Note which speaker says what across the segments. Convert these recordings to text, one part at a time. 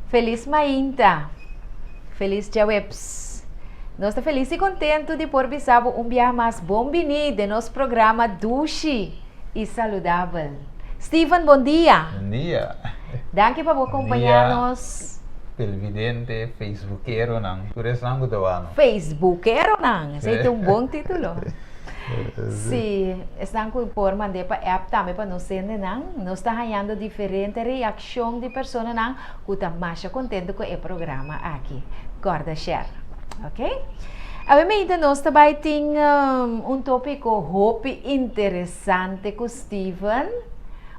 Speaker 1: Felis mainta. Felis djaweps. Nos ta felis i kontentu di por bisa bo un biaha mas bon bini den nos programa Dushi i Saludabel. Steven, bon dia.
Speaker 2: Bon dia.
Speaker 1: Danki pa bo kompañá nos.
Speaker 2: Televidente, Facebookeronan, tur esnan ku ta wak nos.
Speaker 1: Facebookeronan, esei ta un bon título. Sí, esnan ku por mand'é pa app tambe pa nos hende nan. Nos ta hañando diferente reakshon di personanan ku ta masha kontentu ku e programa aki. Kòrda share. Ok. Awe meinta nos ta bai tin un tópiko hopi interesante ku Steven,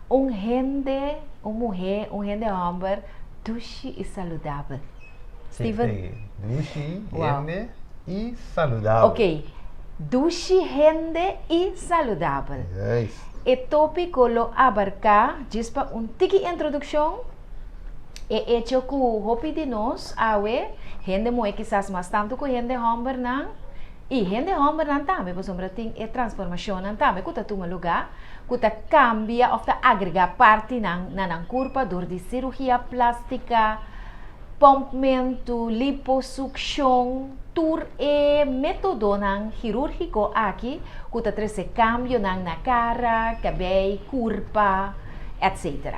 Speaker 1: un hende, un muhé, un hende hòmber dushi i saludabel.
Speaker 2: Steven. Sí, dushi hende i saludabel.
Speaker 1: Ok, dushi hende i saludabel.
Speaker 2: Juist.
Speaker 1: E tópiko lo abarká, djis pa un tiki introdukshon, e echo ku hopi di nos awe, hende muhé kisas mas tantu ku hende hòmbernan, i hende hòmbernan tambe, pasobra tin e transformashonnan tambe ku ta tuma lugá, ku ta kambia òf ta agregá partinan na nan kurpa dor di sirugia plástika, Pòmpmentu, liposukshon, tur e métodonan hirúrgiko aki ku ta trese kambionan na kara, kabei, kurpa, etc.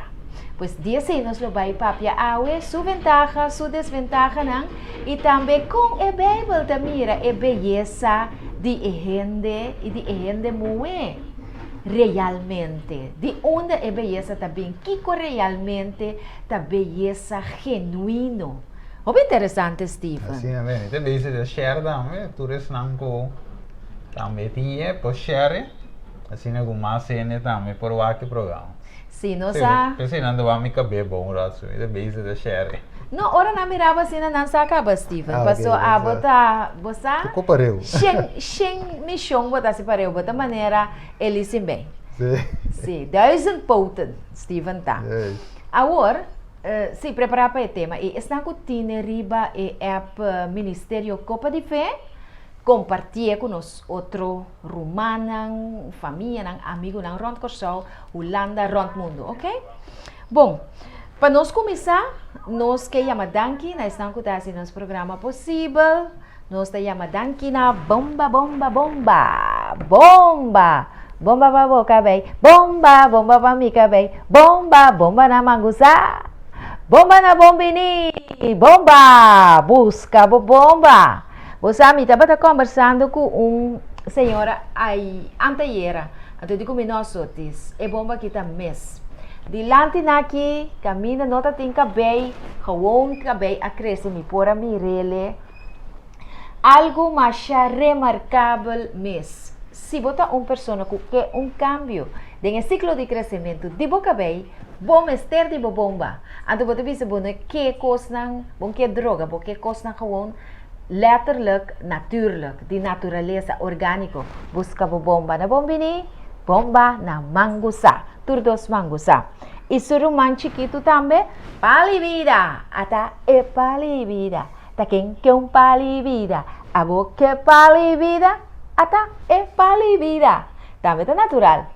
Speaker 1: Pues di esei nos lo bai papia awe, su ventaha, su desventahanan i tambe kon e Beibel ta mira e beyesa di e hende i di e hende muhé realmente. Di unda e beyesa ta bin? Kiko realmente ta beyesa genuino. Hopi interesante, Steven.
Speaker 2: Asina mes, mi ta bisa ta share tambe, tur esnan ku tambe tin e por share, asina ku mas hende tambe por wak e programa.
Speaker 1: Si, nos a.
Speaker 2: P'esei nan ta wak mi kab'é bon un rato, mi ta bisa ta share.
Speaker 1: No, ora nan mira bo asina nan sa kaba, Steven, paso abo ta, bo sa,
Speaker 3: Toko pareu.
Speaker 1: shen, shen mishon bo ta hasi pareu, bo ta manera Elisimbe.
Speaker 3: Si.
Speaker 1: Si, duizend poten, Steven ta.
Speaker 3: Juist.
Speaker 1: Awor, sí, prepará pa e tema. I esnan ku tine riba e app Ministerio Kopa di Fe, kompartié ku nos otro rumannan, famianan, amigunan rònt Kòrsou, Hulanda, rònt mundu, oke? Bon, pa nos kuminsá, nos ke yama danki na esnan ku ta hasi nos programa posibel. Nos ta yama danki na Bomba Bomba Bomba Bomba Bomba pa bo kabei Bomba Bomba pa mi kabei Bomba Bomba na mangusa Bomba na bon bini Bomba Buska bo bomba Bo sa mi tabata kombersando ku un señora ai antayera anto di ku mi no sotis e bomba aki ta mes dilanti naki kaminda no ta tin kabei gewoon kabei a krese mi por a mirele Algu masha remarkabel mes. Si bo ta un persona ku ke un kambio den e siklo di kresementu di bo kabei, bo mester di bo bomba. Anto bo ta bisa bo no ke kosnan, bo no ke droga, bo ke kosnan gewoon letterlijk, natuurlik, di naturalesa, orgániko. Buska bo bomba na bon bini, bomba na mangusa. Tur dos mangusa. I su ruman chikitu tambe, Pali bida! Ata e pali bida. Ta ken ke un pali bida? Abo ke pali bida? Ata e pali bida. Tambe ta natural.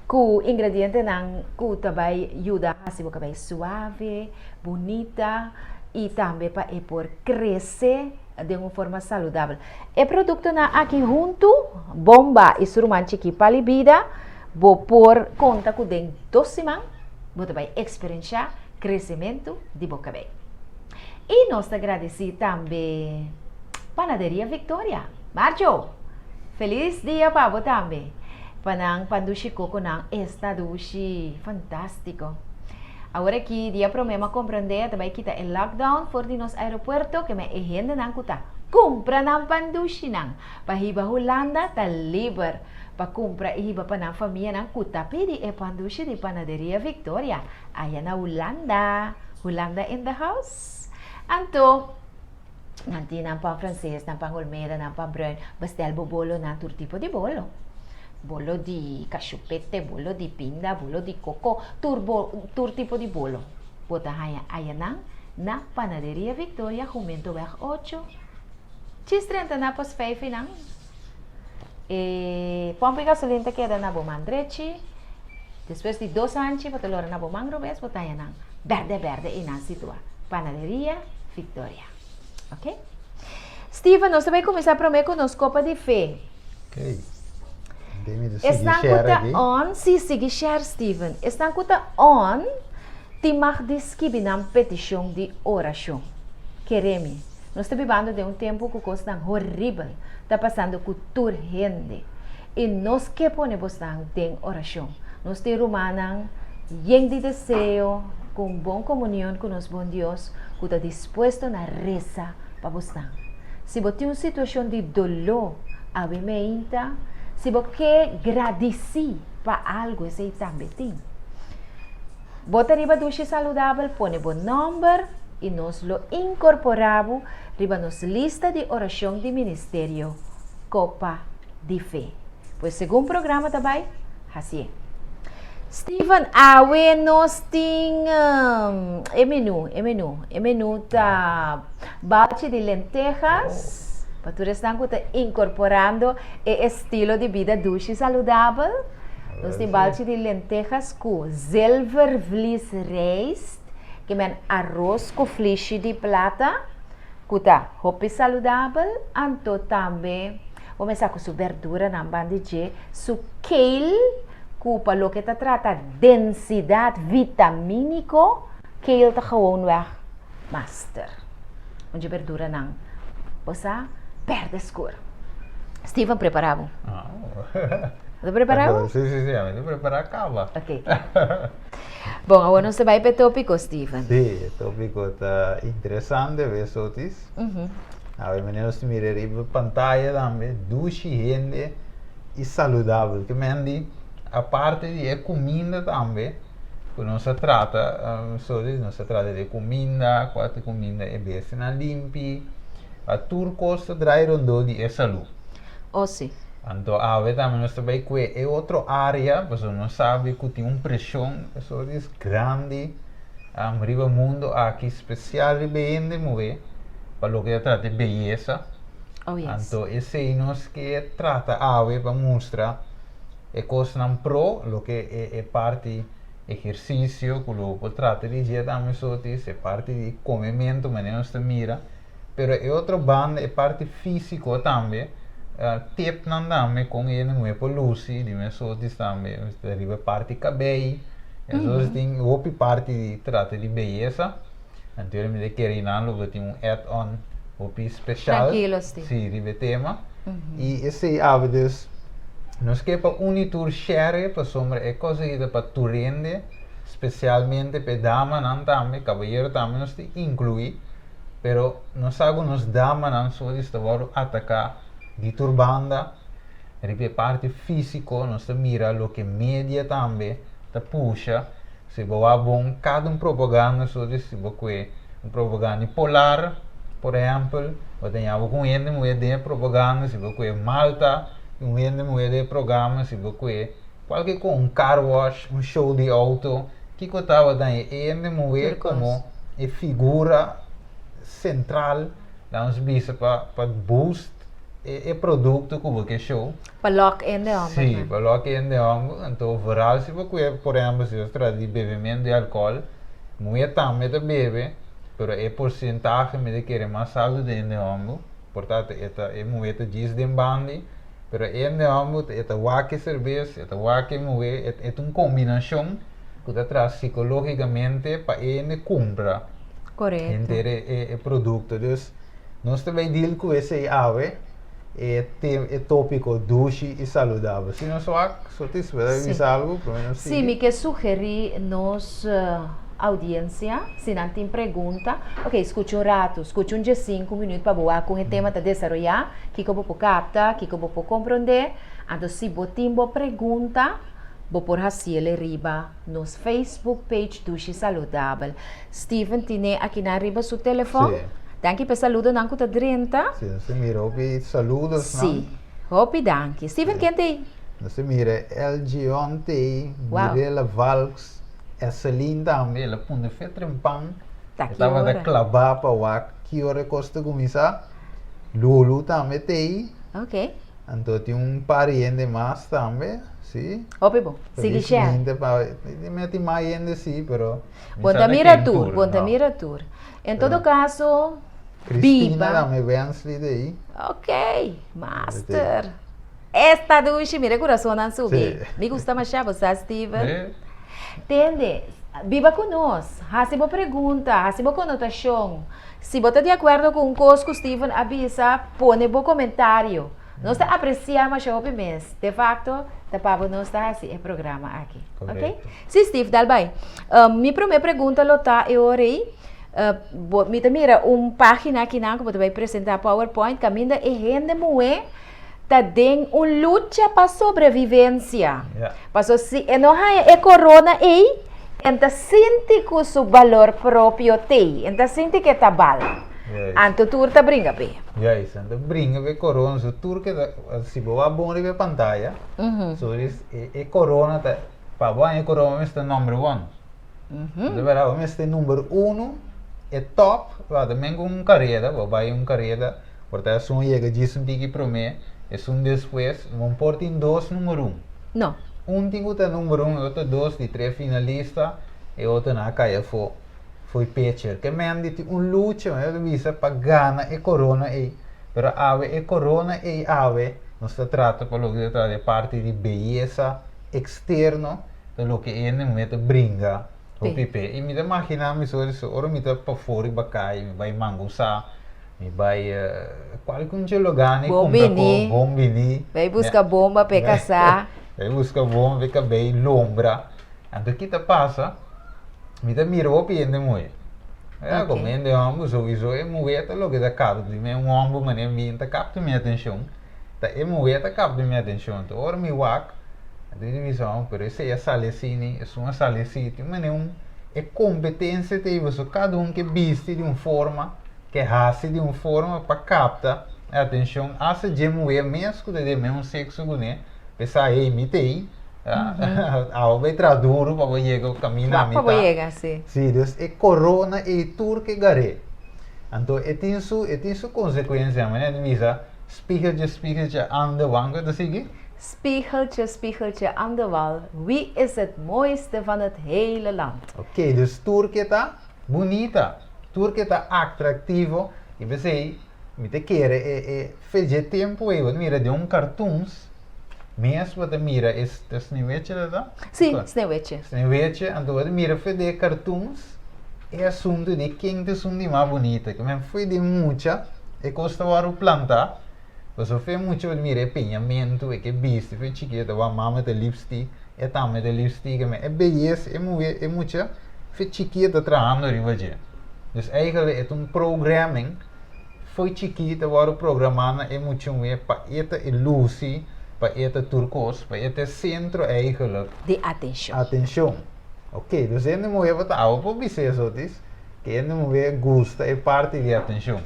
Speaker 1: Ku ingredientenan ku ta bai yuda hasi bo kabei suave, bunita i tambe pa e por krese den un forma saludabel. E produktonan aki huntu, Bomba i su ruman chikí Pali Bida, bo por konta ku den dos siman bo ta bai eksperenshá kresementu di bo kabei. I nos ta gradisí tambe Panaderia Victoria. Marjo, felis dia pa bo tambe. Pa nan pan dushi koko nan esta dushi. Fantástiko. Awor aki dia promé m'a komprendé ta bai kita e lockdown for di nos aeropuerto ke men e hendenan ku ta kumpra nan pan dushinan pa hiba Hulanda ta liber pa kumpra i hiba pa nan famianan ku ta pidi e pan dushi di Panaderia Victoria aya na Hulanda. Hulanda in the house. Anto, nan tin nan pan franses, nan pan olmeda, nan pan bruin. Bestel bo bolo nan tur tipo di bolo. Bolo di kashupete, bolo di pinda, bolo di koko, tur bo, tur tipo di bolo. Bo ta haña ayanan na Panaderia Victoria, Jumentoweg ocho. Chis 30 na pos vijf einan. E pomp di gasolin ta keda na bo man drechi. Despues di dos hanchi bo ta lora na bo man robes, bo ta haña nan berde berde einan situa. Panaderia Victoria. Ok? Steven, nos ta bai kuminsá promé ku nos kopa di fe.
Speaker 2: Ok. Demi de sigui
Speaker 1: Esnan ku
Speaker 2: share
Speaker 1: ta
Speaker 2: aki.
Speaker 1: on, sí, sigui share, Steven. Esnan ku ta on, tin mag di skibi nan petishon di orashon. Kere mi, nos ta bibando den un tempu ku kosnan horibel ta pasando ku tur hende. I nos ke pone bosnan den orashon. Nos tin rumannan yen di deseo, ku un bon komunion ku nos bon Dios, ku ta dispuesto na resa pa bosnan. Si bo tin un situashon di doló awe meinta, si bo ke gradisí pa algu, esei tambe tin. Bo ta riba Dushi Saludabel, pone bo nòmber i nos lo inkorporá bo riba nos lista di orashon di Ministerio Kopa di Fe. Pues segun programa ta bai, hasié. Steven, awe nos tin e menú, e menú, e menú ta balchi di lentejas, pa tur esnan ku ta inkorporando e estilo di bida dushi saludabel. Nos tin balchi di lentejas ku zilvervlies rijst, ke men aros ku flishi di plata, ku ta hopi saludabel, anto tambe bo mester ku su berduranan ban di dje, su kale ku pa loke ta trata densidat vitamíniko, kale ta gewoonweg master. Un dje berduranan bo sa pèrdè skur. Steven prepara bo. Bo ta prepara bo?
Speaker 2: Sí, sí, sí, ami ta prepara kaba.
Speaker 1: Ok. Bon, awor nos ta bai pa e tópiko, Steven.
Speaker 2: Sí, e tópiko ta interesante, ves Otis. Awe manera nos ta mira riba pantaya tambe, dushi hende i saludabel. Ke men di, aparte di e kuminda tambe, ku nos a trata, sorry, nos a trata di e kuminda, kua ta e kuminda e bestianan limpi, a tur kos ta drai rondó di e salú.
Speaker 1: Oh sí.
Speaker 2: Anto awe tambe nos ta bai kue e otro área, pasobra nos sabi ku tin un preshon, sorry, grandi riba mundo aki, spesial riba e hende muhé, pa loke ta trata e beyesa.
Speaker 1: Oh yes.
Speaker 2: Anto esei nos ke trata awe pa mustra e kosnan pro, loke e e parti ehersisio ku lo por trata di dje tambe sotis, e parti di komementu manera nos ta mira, pero e otro banda e parti físiko tambe, tipnan tambe kon e hende muhé por lusi di mes sotis tambe, riba e parti kabei, entonces tin hopi parti di trata di beyesa. Anto mi ta kere nan lo bo tin un add on hopi special.
Speaker 1: Tranquilo, sí.
Speaker 2: Sí, riba e tema. I esei awe dus nos ke pa un i tur share pasobra e kos aki ta pa tur hende, spesialmente pa e damanan tambe, kabayero tambe nos ta inkluí, pero nos sa ku nos damanan so di sta wòrdu ataká di tur banda riba e parti físiko, nos ta mira loke media tambe ta pusha. Si bo wak bon kada un propaganda so di si bo kue un propaganda di Polar por ehempel bo ta ña bo ku un hende muhe den e propaganda si bo kue Malta un hende muhe den e programa si bo kue kualke kos un car wash un show di auto kiko tabata e hende muhe komo e figura sentral laga nos bisa pa pa boost e produkto ku bo ke show.
Speaker 1: Pa lòk hende hòmber
Speaker 2: Sí, pa lòk hende hòmber. Anto vooral si bo kue, por ehèmpel, si bo ta trata di bebementu di alkòl, muhé tambe ta bebe, pero e porsentahe mi ta kere mas altu den hende hòmber. Por tanto e ta e muhé ta djis den bandi, pero e hende hòmber e ta wak e serbes, e ta wak e muhé, e ta un kombinashon ku ta traha sikológikamente pa e hende kumpra
Speaker 1: Korekto.
Speaker 2: henter e produkto. Dus nos ta bai deal ku esei awe. E tem e tópiko dushi i saludabel. Si nos wak, so tin spera di bisa algu, promé nos
Speaker 1: Sí,
Speaker 2: sigui.
Speaker 1: mi ke sugerí nos audiensia, si nan tin pregunta, ok, skucha un ratu, skucha un diesinku minüt pa bo wak kon e tema ta desaroyá, kiko bo por kapta, kiko bo por komprondé. Anto si bo tin bo pregunta, bo por hasiel riba nos Facebook page Dushi Saludabel. Steven tine akinan riba su telefon.
Speaker 2: Sí.
Speaker 1: Danki pa e saludonan ku ta drenta.
Speaker 2: Sí, nos ta mira hopi saludosnan.
Speaker 1: Sí, hopi danki. Steven, ken ta ei?
Speaker 2: Nos ta mira El Gion ta ei,
Speaker 1: Wow.
Speaker 2: Mirela Valks, Esselin tambe, el a pone fe trempan.
Speaker 1: Ta
Speaker 2: E
Speaker 1: ki
Speaker 2: tabata
Speaker 1: ora?
Speaker 2: klabá pa wak ki ora e kos ta kuminsá. Lulu tambe ta ei.
Speaker 1: Ok.
Speaker 2: Anto tin un par di hende mas tambe, si.
Speaker 1: Hopi bon. Sigui share.
Speaker 2: Felizmente pa, mi tin mas hende si, pero mi
Speaker 1: Bon
Speaker 2: sa
Speaker 1: ta
Speaker 2: ta
Speaker 1: mira
Speaker 2: ken
Speaker 1: tur,
Speaker 2: tur,
Speaker 1: bon ta
Speaker 2: no.
Speaker 1: mira tur. En todo
Speaker 2: Pero
Speaker 1: caso,
Speaker 2: Cristina
Speaker 1: biba.
Speaker 2: tambe Wensley ta ei.
Speaker 1: Ok, master. Esta dushi, mira e curasonnan subi.
Speaker 2: Si.
Speaker 1: Mi gusta masha bo sa, Steven.
Speaker 2: Si.
Speaker 1: Tende, biba cu nos, haci bo pregunta, haci bo conotacion. Si bo ta di acuerdo cu un cos cu Steven a bisa, pone bo comentario. Nos ta aprecia masha hopi mes. De facto, ta pa bo nos ta haci e programa aki. Ok?
Speaker 2: Correcto.
Speaker 1: Si, Steve, dal bai. Mi prome pregunta lo ta e ora ei, bo, mi ta mira un pagina akinan cu bo ta bai presenta PowerPoint caminda e hende muhe ta den un lucha pa sobrevivencia.
Speaker 2: Ja.
Speaker 1: Paso si e no haña e corona ei, en ta sinti cu su balor propio t'ei, en ta sinti cu e ta bal.
Speaker 2: Juist.
Speaker 1: Anto tur ta bringa p'e.
Speaker 2: Juist, en ta bringa p'e corona, so tur ke ta, si bo wak bon riba e pantaya, so dis e e corona ta, pa bo haña e corona bo mester number one. Bo ta bira bo mester number uno, e top, bo ta men ku un kareda, bo bai un kareda, Por ta esun yega djis un tiki promé, esun despues, bo por tin dos número un.
Speaker 1: No.
Speaker 2: Un tin ku ta número un, e otro dos di tres finalista, e otronan a kai afó fo'i pitcher. Ke men di tin un lucha, men ta bisa, pa gana e korona ei. Pero awe e korona ei awe nos ta trata pa loke ta trata di e parti di beyesa eksterno, ta loke e hende muhé ta bringa hopi p'e. I mi ta maginá mi so ora mi ta pafó riba kai, mi bai mangusá. Mi bai kualke un lugá ni
Speaker 1: Bon
Speaker 2: kumpra ko
Speaker 1: bini.
Speaker 2: bon bini.
Speaker 1: Bai buska bomba p'e kasá.
Speaker 2: Bai buska bomba p'e kabei lombra. Anto ki ta pasa, mi ta mira hopi hende muhé.
Speaker 1: Ok.
Speaker 2: Komo hende hòmber souiso e muhé ta loke ta kapta mi. Un hòmber manera mi ta kapta mi atenshon, ta e muhé ta kapta mi atenshon. Anto ora mi wak, anto mi ta bisa, oh pero esei a sali asina, esun a sali asi. Tin manera un e kompetensia ta ei pasobra kada un ke bisti di un forma. Ke hasi di un forma pa kapta e atenshon asta dje muhé mes ku ta den mesun sekso kuné, pensá, hey, mi t'ei, awo bai traha duru pa bo yega kaminda
Speaker 1: Wak
Speaker 2: mi
Speaker 1: pa bo
Speaker 2: ta.
Speaker 1: yega, si.
Speaker 2: Sí, dus e korona ei tur ke gar'é. Anto e tin su, e tin su konsekuensia, manera di bisa, spiegeltje, spiegeltje aan de wand, ku ta sigui?
Speaker 1: Spiegeltje, spiegeltje aan de wal, wie is het mooiste van het hele land?
Speaker 2: Oké, dus tur ke ta Bunita, tur ke ta atraktivo i p'esei mi ta kere e e fe dje tempu ei bo ta mira den un cartoons mes bo ta mira e ta sneeuwwitje ta ta?
Speaker 1: Sí, sneeuwwitje.
Speaker 2: Sneeuwwitje, anto bo ta mira fe den e cartoons e asuntu di ken ta esun di mas bunita, ke men fo'i den mucha e kos ta wòrdu plantá, pasobra fe mucha bo ta mira e peñamentu, e ke bisti fe chikito ta wak mama ta lipstick. E tambe ta lipstick me e beyes e muhe e mucha fe chikí ta trahando riba dje. Dus eigenlijk e ta un programming fo'i chikí ta wòrdu programá na e mucha muhe pa e ta e lusi, pa e ta tur kos, pa e ta e sentro eigenlijk.
Speaker 1: Di atenshon.
Speaker 2: Atenshon. Oké, dus hende muhe bo ta awe por bisa eso tis, ke hende muhe gusta e parti di atenshon.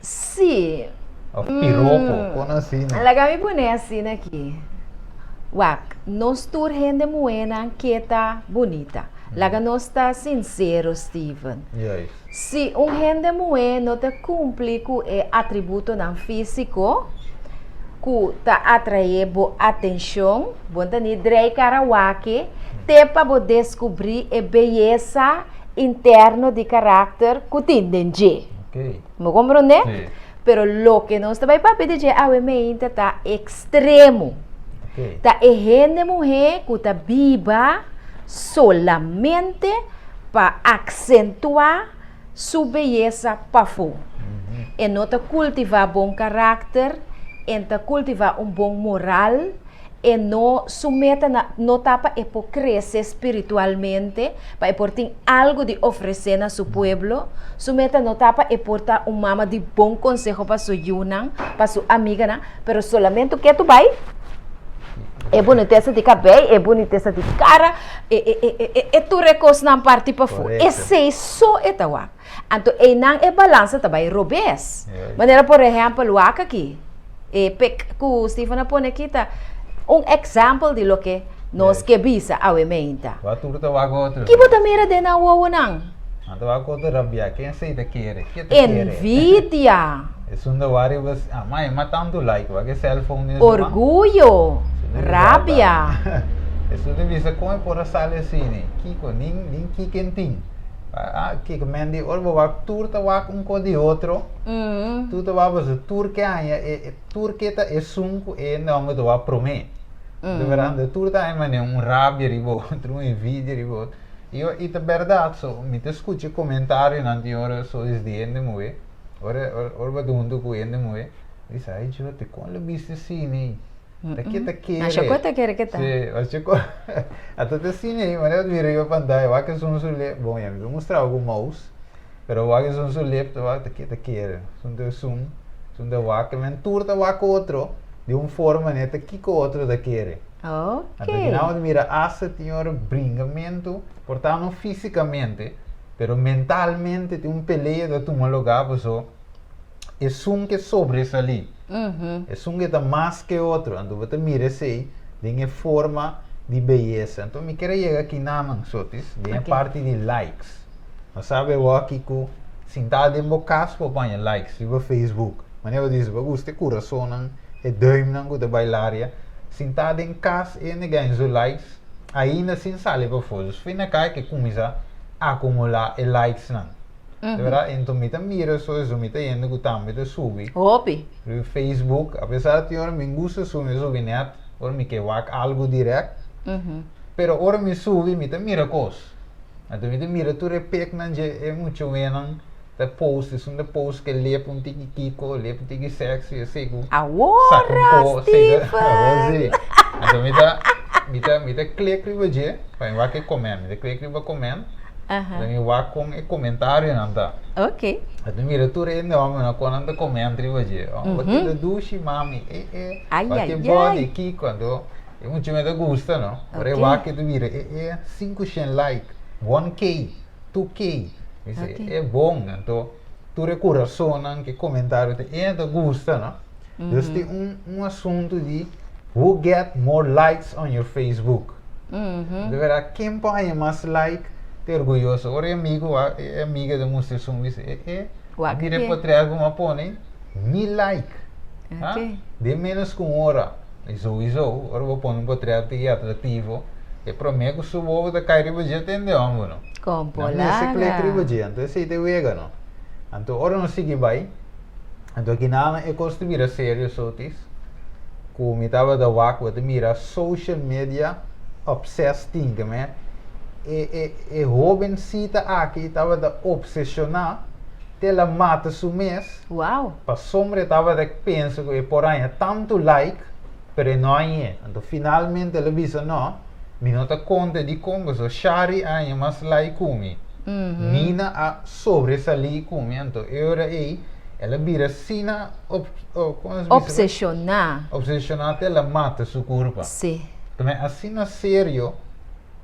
Speaker 1: Sí.
Speaker 2: Of piropo, kon asina?
Speaker 1: Laga mi pone asina aki. Wak, nos tur hende muhénan ke ta bunita. Laga nos ta sinsero, Steven.
Speaker 2: Juist.
Speaker 1: Si un hende muhé no ta kumpli ku e atributonan físiko ku ta atraé bo atenshon, bo ta ni drei kara wak te pa bo deskubrí e beyesa interno di karakter ku tin den dje.
Speaker 2: Ok.
Speaker 1: Bo komprondé?
Speaker 2: Sí.
Speaker 1: Pero loke nos ta bai papia di dje awe meinta ta ekstremo.
Speaker 2: Ok.
Speaker 1: Ta e hende muhé ku ta biba solamente pa aksentuá su beyesa pafó. E no ta kultivá bon karakter, e ta kultivá un bon moral, E no, su meta na, no ta pa e por crece spiritualmente, pa e por tin algo di ofrece na su pueblo. Su meta no ta pa e por ta un mama di bon conseho pa su yunan, pa su amiganan, pero solamente ke tu bai, e bunitesa di cabey, e bunitesa di cara, e, e, e, e, e, e tur e cosnan parti pafó.
Speaker 2: Correcto.
Speaker 1: Esey so e ta wak. Anto einan e balansa ta bai robes. Manera por ehèmpel wak aki, e pik ku Steven a pone aki ta un example di loke nos ke bisa awe meinta.
Speaker 2: Wak tur ta wak otro.
Speaker 1: Ki bo ta mira den nan wowonan?
Speaker 2: Nan ta wak otro rabiá. Ken esei ta kere? Ke ta kere?
Speaker 1: Envidia.
Speaker 2: Esun ta wak riba, ah, ma e ma tantu like, wak e cellphone den su man.
Speaker 1: Orguyo, rabia.
Speaker 2: Esun ta bisa kon e por a sali asina? Kiko? Nin nin kiken tin. Ah, kiko men di ora bo wak tur ta wak un ko di otro. Tur ta wak pasobra tur ke haña e tur ke ta esun ku e hende ta wak promé. Di bèrdat anto tur ta haña manera un rabia riba otro, un envidia riba otro. I ta bèrdat so mi ta skucha komentarionan tin ora so desde hende muhé. Ora ora bo ta huntu ku hende muhé, bisa, ai Dios, te kon lo bisti asina ei? Ta ke ta kere?
Speaker 1: Masha ku ta kere ke ta.
Speaker 2: Sí, masha ku. Anto ta asina ei, manera bo ta mira riba pantaya, wak esun su lep, bon ya mi ta mustra bo ku mouse, pero wak esun su lep ta wak ta ke ta kere. Esun ta esun, esun ta wak, men tur ta wak otro di un forma manera ta kiko otro ta kere.
Speaker 1: Ok.
Speaker 2: Anto kina bo ta mira asta tin ora bringamentu, por ta no físikamente, Pero mentalmente tin un pelea ta tuma lugá paso esun ke sobresalí, esun ke ta mas ke otro, anto bo ta mira esei den e forma di beyesa. Anto mi kier a yega kinanan, Sotis, den e parti di likes. Nos sabe awor ku sintá den bo kas bo paña likes riba Facebook. Manera bo bisa bo gusta e kurasonnan, e duimnan ku ta bai laria. Sintá den kas e hende gaña su likes. Ainda sin sali pafó. Dus fin na kai ke kuminsá akumulá e likes nan. De bèrdat, enton mi ta mira so eso, mi ta yendo ku tambe ta subi.
Speaker 1: Hopi.
Speaker 2: Riba Facebook, apesar tin ora mi gusta subi, mi subi nèt ora mi ke wak algu dirèkt. Pero ora mi subi mi ta mira kos. Anto mi ta mira tur e peknan dje e muchawennan ta post, esun ta post ke lep un tiki kiko, lep un tiki sexy, esei ku saka un
Speaker 1: Awor,
Speaker 2: po, esei ta,
Speaker 1: Steven!
Speaker 2: si. Anto mi ta, mi ta, mi ta klik riba dje, pa mi wak e comment, mi ta klik riba comment, anto mi wak kon e komentarionan ta.
Speaker 1: Ok.
Speaker 2: Anto mi mira tur hende hòmbernan kon nan ta comment riba dje. Oh, wak e ta dushi mami, e e,
Speaker 1: Ai,
Speaker 2: wak
Speaker 1: ai,
Speaker 2: e body,
Speaker 1: ai.
Speaker 2: kiko, anto e mucha mi ta gusta no. Ora e
Speaker 1: Ok.
Speaker 2: wak e ta bira e e, 500 like, 1K. 2K. Mi dice,
Speaker 1: Ok.
Speaker 2: e bon, anto tur e corazonnan ke comentario te e ta gusta, no? Dus tin un, un asunto di who get more likes on your Facebook. De verdad, ken por haña mas like te orgulloso. Ora e amigo, wa- e amiga ta mustra esun, dice, e, e,
Speaker 1: Wak
Speaker 2: mira e
Speaker 1: ke.
Speaker 2: portret ku mi a pone, 1000 like. Ha?
Speaker 1: Ok.
Speaker 2: Den menos ku un ora. I souiso, ora bo pone un potret i atractivo, e prome cu su bobo ta cay riba dje tende homber no.
Speaker 1: Con
Speaker 2: Nan mester click riba
Speaker 1: polaga.
Speaker 2: dje, anto esey ta e wega no. Anto ora nos sigui bay, anto akinan e cos ta bira serio sotis, cu mi tabata wak, bo ta mira social media obsessed tin, ke me e e e hobencita aki tabata obsesiona te el a mata su mes,
Speaker 1: Wow.
Speaker 2: Pasobra e tabata pensa ku e por haña tantu like, pero e no hañ'é. Anto finalmente el a bisa, No, mi no ta konta dikon pasobra Shari a haña mas like ku mi. Nina a sobresalí ku mi. Anto e ora ei el a bira asina komo se bisa?
Speaker 1: Opseshoná.
Speaker 2: Opseshoná te el a mata su kurpa.
Speaker 1: Sí.
Speaker 2: Tambe asina serio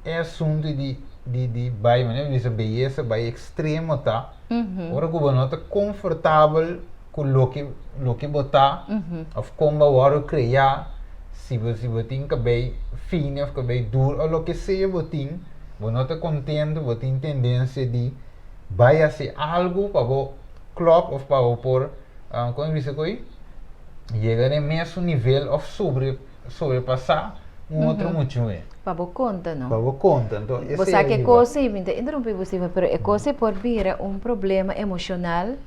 Speaker 2: e asuntu di di bai, manera bisa beyesa bai ekstremo ta. Ora ku bo no ta konfortabel ku loke loke bo ta òf kon bo a wòrdu kreá, si bo si bo tin kabei fini òf kabei duru òf loke sea bo tin, bo no ta kontentu, bo tin tendensia di bai hasi algu pa bo klòp òf pa bo por kon bisa ku ei yega na e mesun nivel òf sobre sobrepasá un otro muchu'e.
Speaker 1: Pa bo konta, no?
Speaker 2: Pa bo konta, anto
Speaker 1: Bo
Speaker 2: esei
Speaker 1: sa
Speaker 2: a
Speaker 1: ke
Speaker 2: hiba.
Speaker 1: kos ei, mi ta interumpí bo Steven, pero e kos ei por bira un problema emoshonal,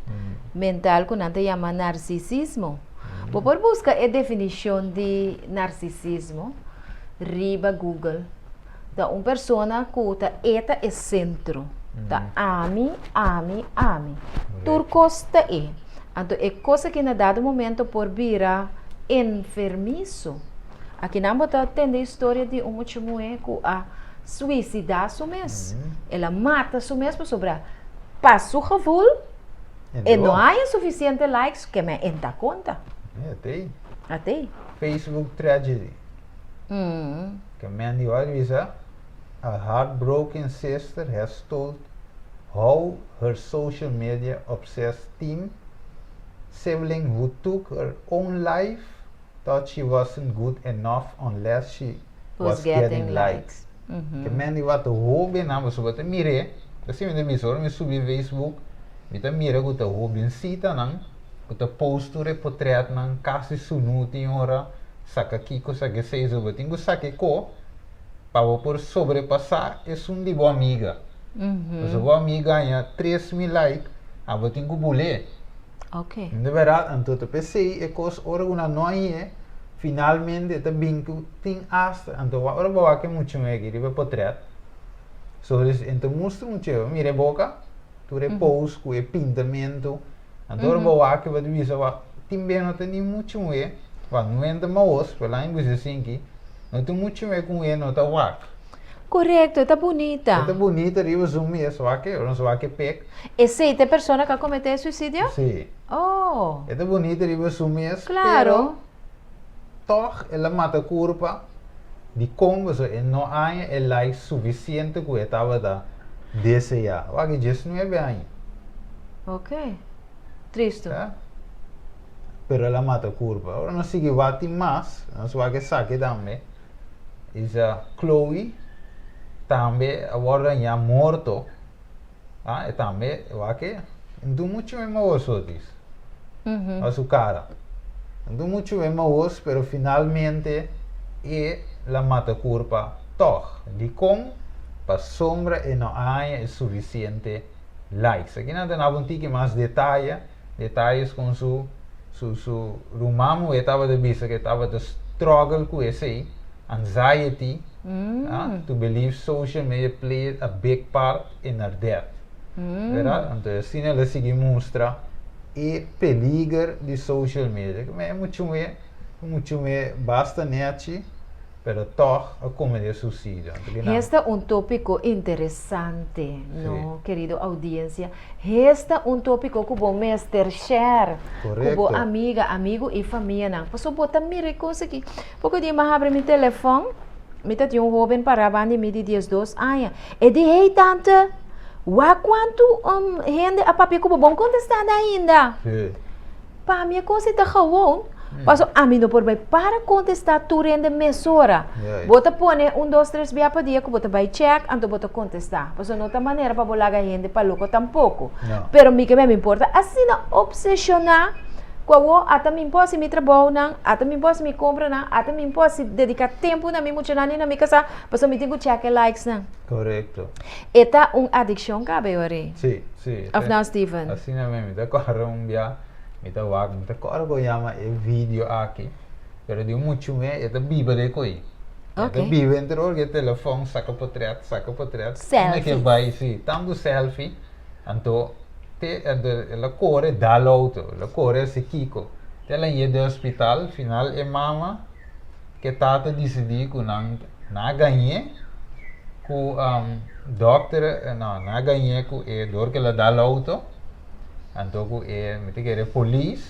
Speaker 1: mental ku nan ta yama narsisismo. Bo por buska e definishon di narsisismo riba Google. Ta un persona ku ta e ta e sentro. Ta ami, ami, ami. Tur kos ta e. Anto e kos aki na dado momento por bira enfermiso. Akinan bo ta tende historia di un mucha muhé ku a suisidá su mes. El a mata su mes pasobra pa su gevoel e no haña sufisiente likes ke men e ta konta.
Speaker 2: Atei.
Speaker 1: Atei.
Speaker 2: Facebook tragedy. Ke men di wak bisa, A heartbroken sister has told how her social media obsessed teen sibling who took her own life thought she wasn't good enough unless she was getting likes. Ke men di wak ta hobennan pasobra bo ta mir'é, asina mi ta bisa ora mi subi Facebook mi ta mira ku ta hobencitanan. Ku ta post tur e potretnan kasi sunu tin ora saka kiko saka esei so bo tin ku saka e ko pa bo por sobrepasá esun di bo amiga. Pasobra bo amiga haña 3000 like abo tin ku bul'é. No ta bèrdat? Anto ta p'esei e kos ora ku nan no hañ'é finalmente e ta bin ku tin asta anto ora bo wak e mucha muhé aki riba e potret so e ta mustra mucha mira e boka tur e pose ku e pintamentu. Anto ora bo wak bo ta bisa wak tin bia no ta ni muchu muhé, wak no enta maos, pero laña bisa asinki, no tin muchu muhé ku muhé no ta wak.
Speaker 1: Korekto, e ta bunita.
Speaker 2: E ta bunita riba su mes, wak e, ora nos wak e pek.
Speaker 1: Esei ta e persona ku a kometé e suisidio?
Speaker 2: Si.
Speaker 1: Oh.
Speaker 2: E ta bunita riba su mes, pero
Speaker 1: Klaro.
Speaker 2: tòg el a mata kurpa dikon pasobra e no haña e like sufisiente ku e tabata deseá. Wak e 19 aña.
Speaker 1: Ok. Tristu.
Speaker 2: Ya. Pero el a mata kurpa. Ora nos sigui wak tin mas, nos wak esaki tambe. Isa Chloe tambe a wòrdu hañá morto. Ah, e tambe, wak e, no muchu e mahos otis. A su cara. No muchu e mahos, pero finalmente e la mata kurpa tòg. Dikon? Pasobra e no a haña e sufisiente likes. Aki nan ta daba un tiki mas detaye, detayes kon su su su ruman muhé tabata bisa ku e tabata struggle ku esei, anxiety, ah, to believe social media played a big part in her death. Verdad? Anto asina el a sigui mustra e peliger di social media. Ku e muchu muhé, muchu muhé basta nechi. Pero tòg a kometé suisidio. Anto ki nan.
Speaker 1: Hesta un tópiko interesante, no, kerido oudiensia. Hesta un tópiko ku bo mester share ku bo amiga, amigu i famianan. Pasobra bo ta mira e kos aki. Poko dia mi a habri mi telefòn, mi ta tin un hóben pará banda di mi di 12 aña. E di, Hey tante, wak kuantu hende a papia ku bo, bo no kontestá nan ainda. Pa mi e kos ei ta gewoon, paso ami no por bai para kontestá tur hende mesora. Bo ta pone un dos tres bia pa dia ku bo ta bai chèk, anto bo ta kontestá. Paso no ta manera pa bo laga hende pa loko tampoko. Pero mi ke mi por ta asina opseshoná ku awor ata mi por hasi mi trabounan, ata mi por hasi mi kompranan, ata mi por hasi dediká tempu na mi muchanan i na mi kasá, paso mi tin ku chèk e likesnan.
Speaker 2: Korekto.
Speaker 1: E ta un adikshon kabe ori.
Speaker 2: Sí, sí.
Speaker 1: Of no, Steven?
Speaker 2: Asina mes, mi ta kòrda un bia, mi ta wak, mi ta kòrda kon yama e video aki, pero di un muchume e ta biba den ko'i. E ta biba entre ora ku e telefòn saka potrèt, saka potrèt, unda ke bai, sí, tantu selfie, anto te anto el a kore dal outo, el a kore hasi kiko, te el a yega den hospital, final e mama ke tata disidí ku nan nan a gañ'é ku dòkter no nan a gañ'é ku e dor ku el a dal outo anto ku e mi ta kere polis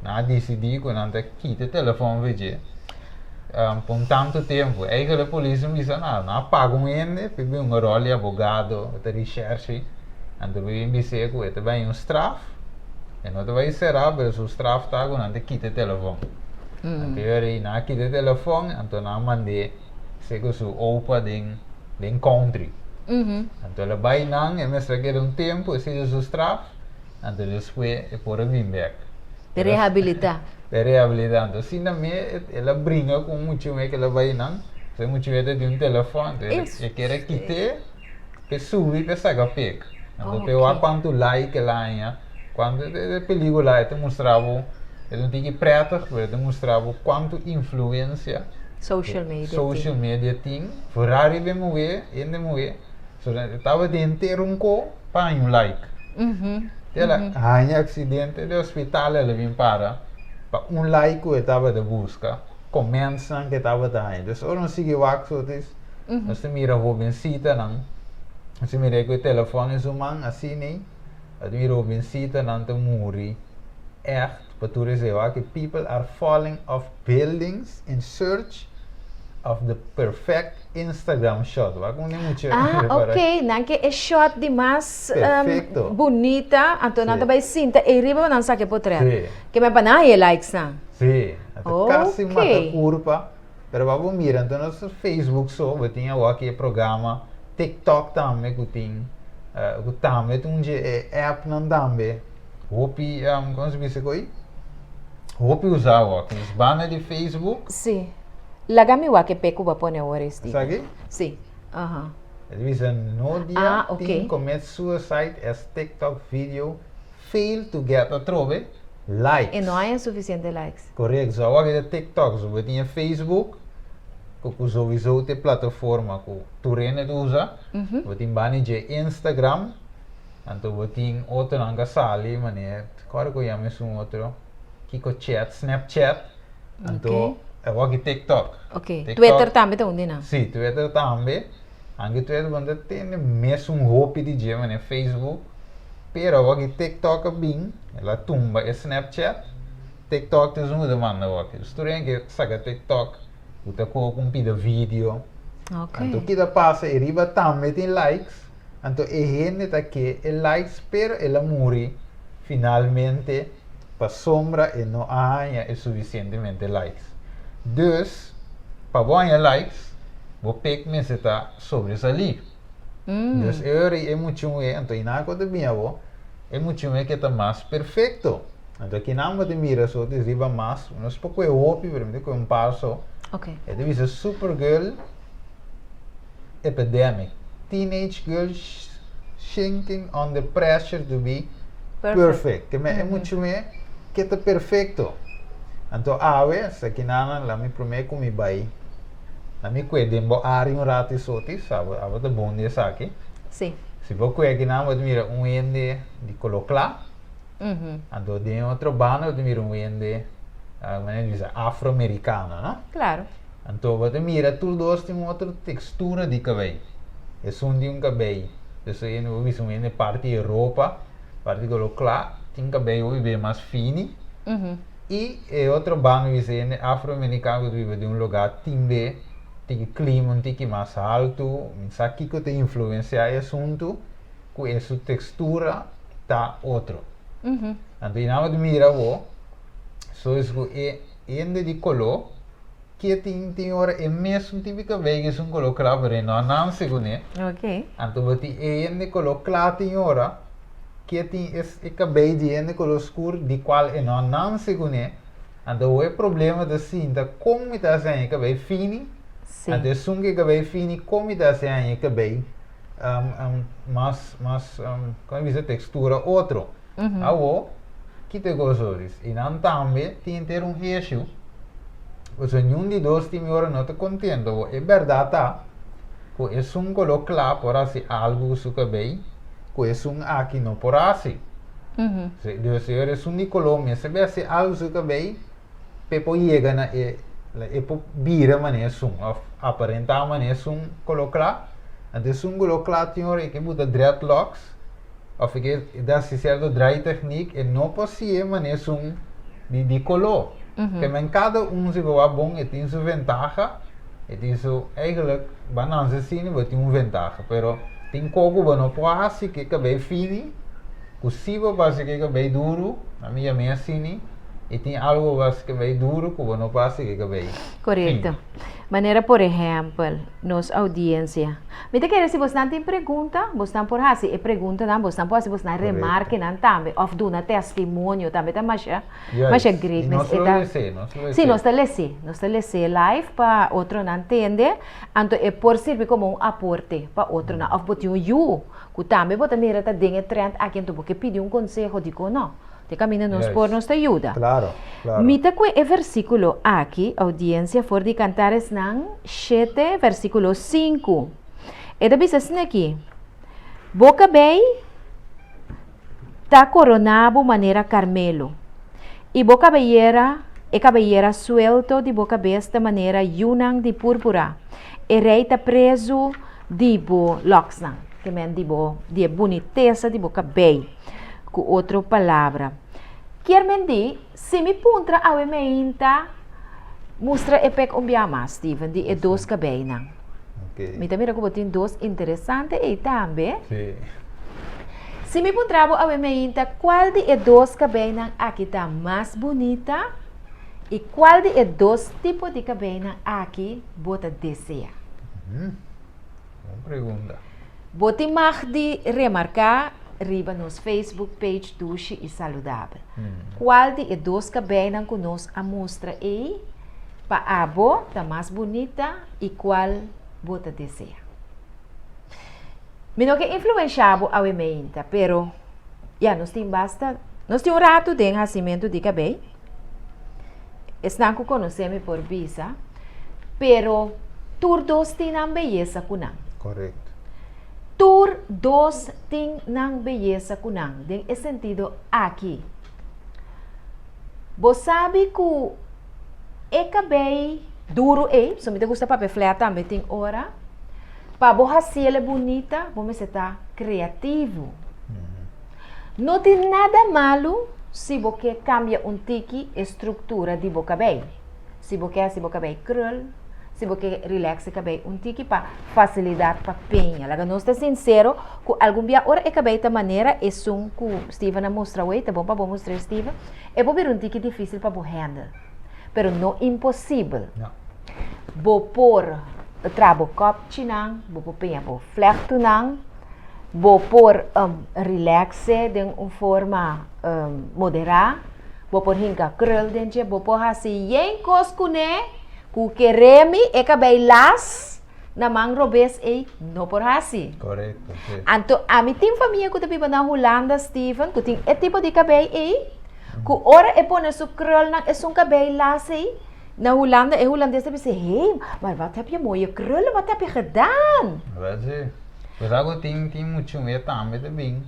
Speaker 2: nan a disidí ku nan ta kita e telefòn for dje pa un tantu tempu eigentlik e polis a bisa nan a paga un hende pa e bin un ròl di abogado ta rishèrshe anto pa e bin bis'é ku e ta bai un straf e no ta bai será pero su straf ta ku nan ta kita e telefòn. Anto e ora ei nan a kita e telefòn, anto nan a mand'é seko su opa den den country. Anto el a bai nan, e mester a keda un tempu, e sigui su straf, anto despues e por a bin bèk.
Speaker 1: Pe rehabilitá.
Speaker 2: Pe rehabilitá. Anto asina me el a bringa ku un muchamuhé ku el a bai nan, e muchamuhé ta tin un telefòn, anto e kere a kit'é. Pe subi pe saka pek. Anto pe wak kuantu like el a haña, kuantu e pelikula e ta mustra bo, e ta un tiki prètig pero e ta mustra bo kuantu influensia
Speaker 1: Social media tin.
Speaker 2: social media tin, vooral riba e muhé, hende muhé, so e tabata henter un ko pa haña un like. Te el a haña aksidente den hospital el a bin para pa un like ku e tabata buska, commentsnan ku e tabata haña. Dus ora nos sigui wak so tis. Nos ta mira hobencitanan, nos ta mira ku e telefòn den su man asina, nos ta mira hobencitanan ta muri ègt pa tur esei. Wak e people are falling off buildings in search of the perfect Instagram shot. Wak un di mucha
Speaker 1: Ah, ok, nan ke e shot di mas
Speaker 2: Perfecto.
Speaker 1: bunita, anto nan ta bai sinta ei riba pa nan saka e potrèt.
Speaker 2: Sí.
Speaker 1: Ke men pa nan haña e likes nan.
Speaker 2: Sí, nan ta kasi mata kurpa. Pero pa bo mira anto nos Facebook so bo tin awor ki e programa TikTok tambe ku tin ku tambe ta un dje e appnan tambe. Hopi, kon se bisa koi? Hopi usa awor. Dus banda di Facebook.
Speaker 1: Si. Laga mi wak e pe ku bo a pone awor ei, Steven.
Speaker 2: Esaki?
Speaker 1: Si. Aha.
Speaker 2: E ta bisa Nodia
Speaker 1: Ah, ok.
Speaker 2: teen commit suicide as TikTok video fail to get atrobe likes.
Speaker 1: E no haña sufisiente likes.
Speaker 2: Correcto. So awor aki ta TikTok. So bo tin e Facebook ku ku sowieso ta e plataforma ku tur hende ta usa. Bo tin banda dje Instagram. Anto bo tin otronan ka sali manera, kòrda ku yama esun otro? Kiko chat, Snapchat. Anto awor aki TikTok.
Speaker 1: Ok, Twitter tambe ta un di nan.
Speaker 2: Si, Twitter tambe. Anke Twitter bo no ta tende mesun hopi di dje manera Facebook, pero awor aki TikTok a bin, el a tumba e Snapchat. TikTok ta esun ku ta manda awor aki. Dus tur hende ke saka TikTok, bo ta kohe ku un pida video. Anto kita pasa e riba tambe tin likes. Anto e hende ta ke e likes pero el a muri finalmente pasobra e no a haña e sufisientemente likes. Dus pa bo haña likes bo pek mester ta sobresalí. Dus e ora ei e muchunwe anto i nan ku ta bin abo e muchunwe ke ta mas perfekto. Anto akinan bo ta mira so di riba mas nos por kohe hopi pero mi ta kohe un par so. E ta bisa supergirl. Epidemic, Teenage girls sinking under pressure to be perfect. Ke men e mucha me ke ta perfecto. Anto awe, esaki nan la mi prome ku mi bai. La mi kue den bo área un rato i soti, sa bo abo ta bon di esaki.
Speaker 1: Sí.
Speaker 2: Si bo kue akinan bo ta mira un hende di kolo kla. Anto den otro banda bo ta mira un hende, manera di bisa afroamericano, no?
Speaker 1: Claro.
Speaker 2: Anto bo ta mira tur dos tin un otro tekstura di kabei. Esun tin un kabei, dus e bo bisa un hende parti Europa, parti kolo kla, tin kabei hopi be mas fini. I e otro banda bisa hende afroamerikano ku ta biba den un lugá tin be tiki klima un tiki mas haltu, mi sa kiko ta influensiá e asuntu ku e su tekstura ta otro. Anto i nan bo ta mira bo, sois ku e hende di koló Ke tin tin ora e mesun tipo di kabei ku esun koló kla pero e no a nanse kuné. Anto bo tin e hende koló kla tin ora ke tin e kabei di hende koló skur di kual e no a nanse kuné. Anto awor e problema ta sinta kon mi ta hasi haña e kabei fini, anto esun ku e kabei fini kon mi ta hasi haña e kabei mas mas kon mi bisa tekstura otro. Awo, kita e kos oris? I nan tambe tin henter un issue, pasobra niun di dos tin mi ora no ta kontento. Awo, e bèrdat ta ku esun kolo kla por hasi algu ku su kabei ku esun aki no por hasi. Dus e ora esun di kolo mester bai hasi algu ku su kabei p'e por yega na e, e por bira manera esun òf aparentá manera esun kolo kla. Anto esun kolo kla tin ora e ke buta dreadlocks. Of e ke da si sierto draai techniek e no por si'e manera esun di di koló. Ke men kada un si bo wak bon e tin su ventaha, e tin su eigenlijk ba nanse asina bo tin un ventaha pero tin ko ku bo no por hasi ke kabei fini ku si bo por hasi ke kabei duru ami yam'e asini i tin algu bo por hasi kabei duru ku bo no por hasi ke kabei fini.
Speaker 1: Korekto. Manera por ehèmpel nos oudiensia. Mi ta kere si bosnan tin pregunta, bosnan por hasi e preguntanan, bosnan por hasi bosnan remarkenan tambe òf duna testimonio tambe ta masha masha great
Speaker 2: mes.
Speaker 1: E ta Si, nos ta les'é, nos ta les'é live pa otronan tende, anto e por sirbi komo un aporte pa otronan. Òf bo tin un yu ku tambe bo ta mira ta den e trend aki anto bo ke pidi un konseho, dikon no? Te kaminda nos por nos ta yuda. Mi ta kue e versíkulo aki, oudiensia, for di Kantaresnan shete, versíkulo sinku. E ta bisa asina aki, Bo kabei ta koroná bo manera Karmelo, i bo kabeyera, e kabeyera suelto di bo kabes ta manera yunan di púrpura. E rei ta prezu di bo lòksnan, ke men di bo, di e bunitesa di bo kabei. Ku otro palabra, kier men di, si mi puntra awe meinta, mustra e pek un bia mas, Steven, di e dos kabeinan. Mi ta mira ku bo tin dos interesante ei tambe. Si mi puntra bo awe meinta, kual di e dos kabeinan aki ta mas bunita i kual di e dos tipo di kabeinan aki bo ta desea?
Speaker 2: Bon pregunta.
Speaker 1: Bo tin mag di remarká. Riba nos Facebook page Dushi i Saludabel. Kual di e dos kabeinan ku nos a mustra ei pa abo ta mas bunita i kual bo ta desea? Mi no ke influensha bo awe meinta, pero ya nos tin basta, nos tin un ratu den hasimentu di kabei. Esnan ku konosé mi por bisa, pero tur dos tin nan beyesa ku nan.
Speaker 2: Korekto.
Speaker 1: Tur dos tin nan beyesa ku nan den e sentido aki. Bo sabi ku e kabei duru ei, so mi ta gusta papia flea tambe tin ora, pa bo hasiel e bunita bo mester ta kreativo. No tin nada malu si bo ke kambia un tiki e struktura di bo kabei. Si bo ke hasi bo kabei krul, si bo ke relax e kabei un tiki pa fasilidat pa peña. Laga nos ta sinsero ku algun bia ora e kabei ta manera esun ku Steven a mustra awey, ta bon pa bo mustr'é Steven, e por bira un tiki difisil pa bo handle, pero no imposibel. Bo por traha bo kòpchinan, bo por peña bo flèktunan, bo por relax'é den un forma moderá. Bo por hinka krul den dje, bo por hasi yen kos kuné ku kere mi e kabei las na man robes ei no por hasi.
Speaker 2: Korekto, si.
Speaker 1: Anto ami tin famia ku ta biba na Hulanda, Steven, ku tin e tipo di kabei ei, ku ora e pone su krulnan esun kabei las ei, na Hulanda e hulandes ta bisa, hey, maar wat heb je mooie krullen, wat heb je gedaan?
Speaker 2: Wel si. Pues algo tin tin muchu meer tambe ta bin.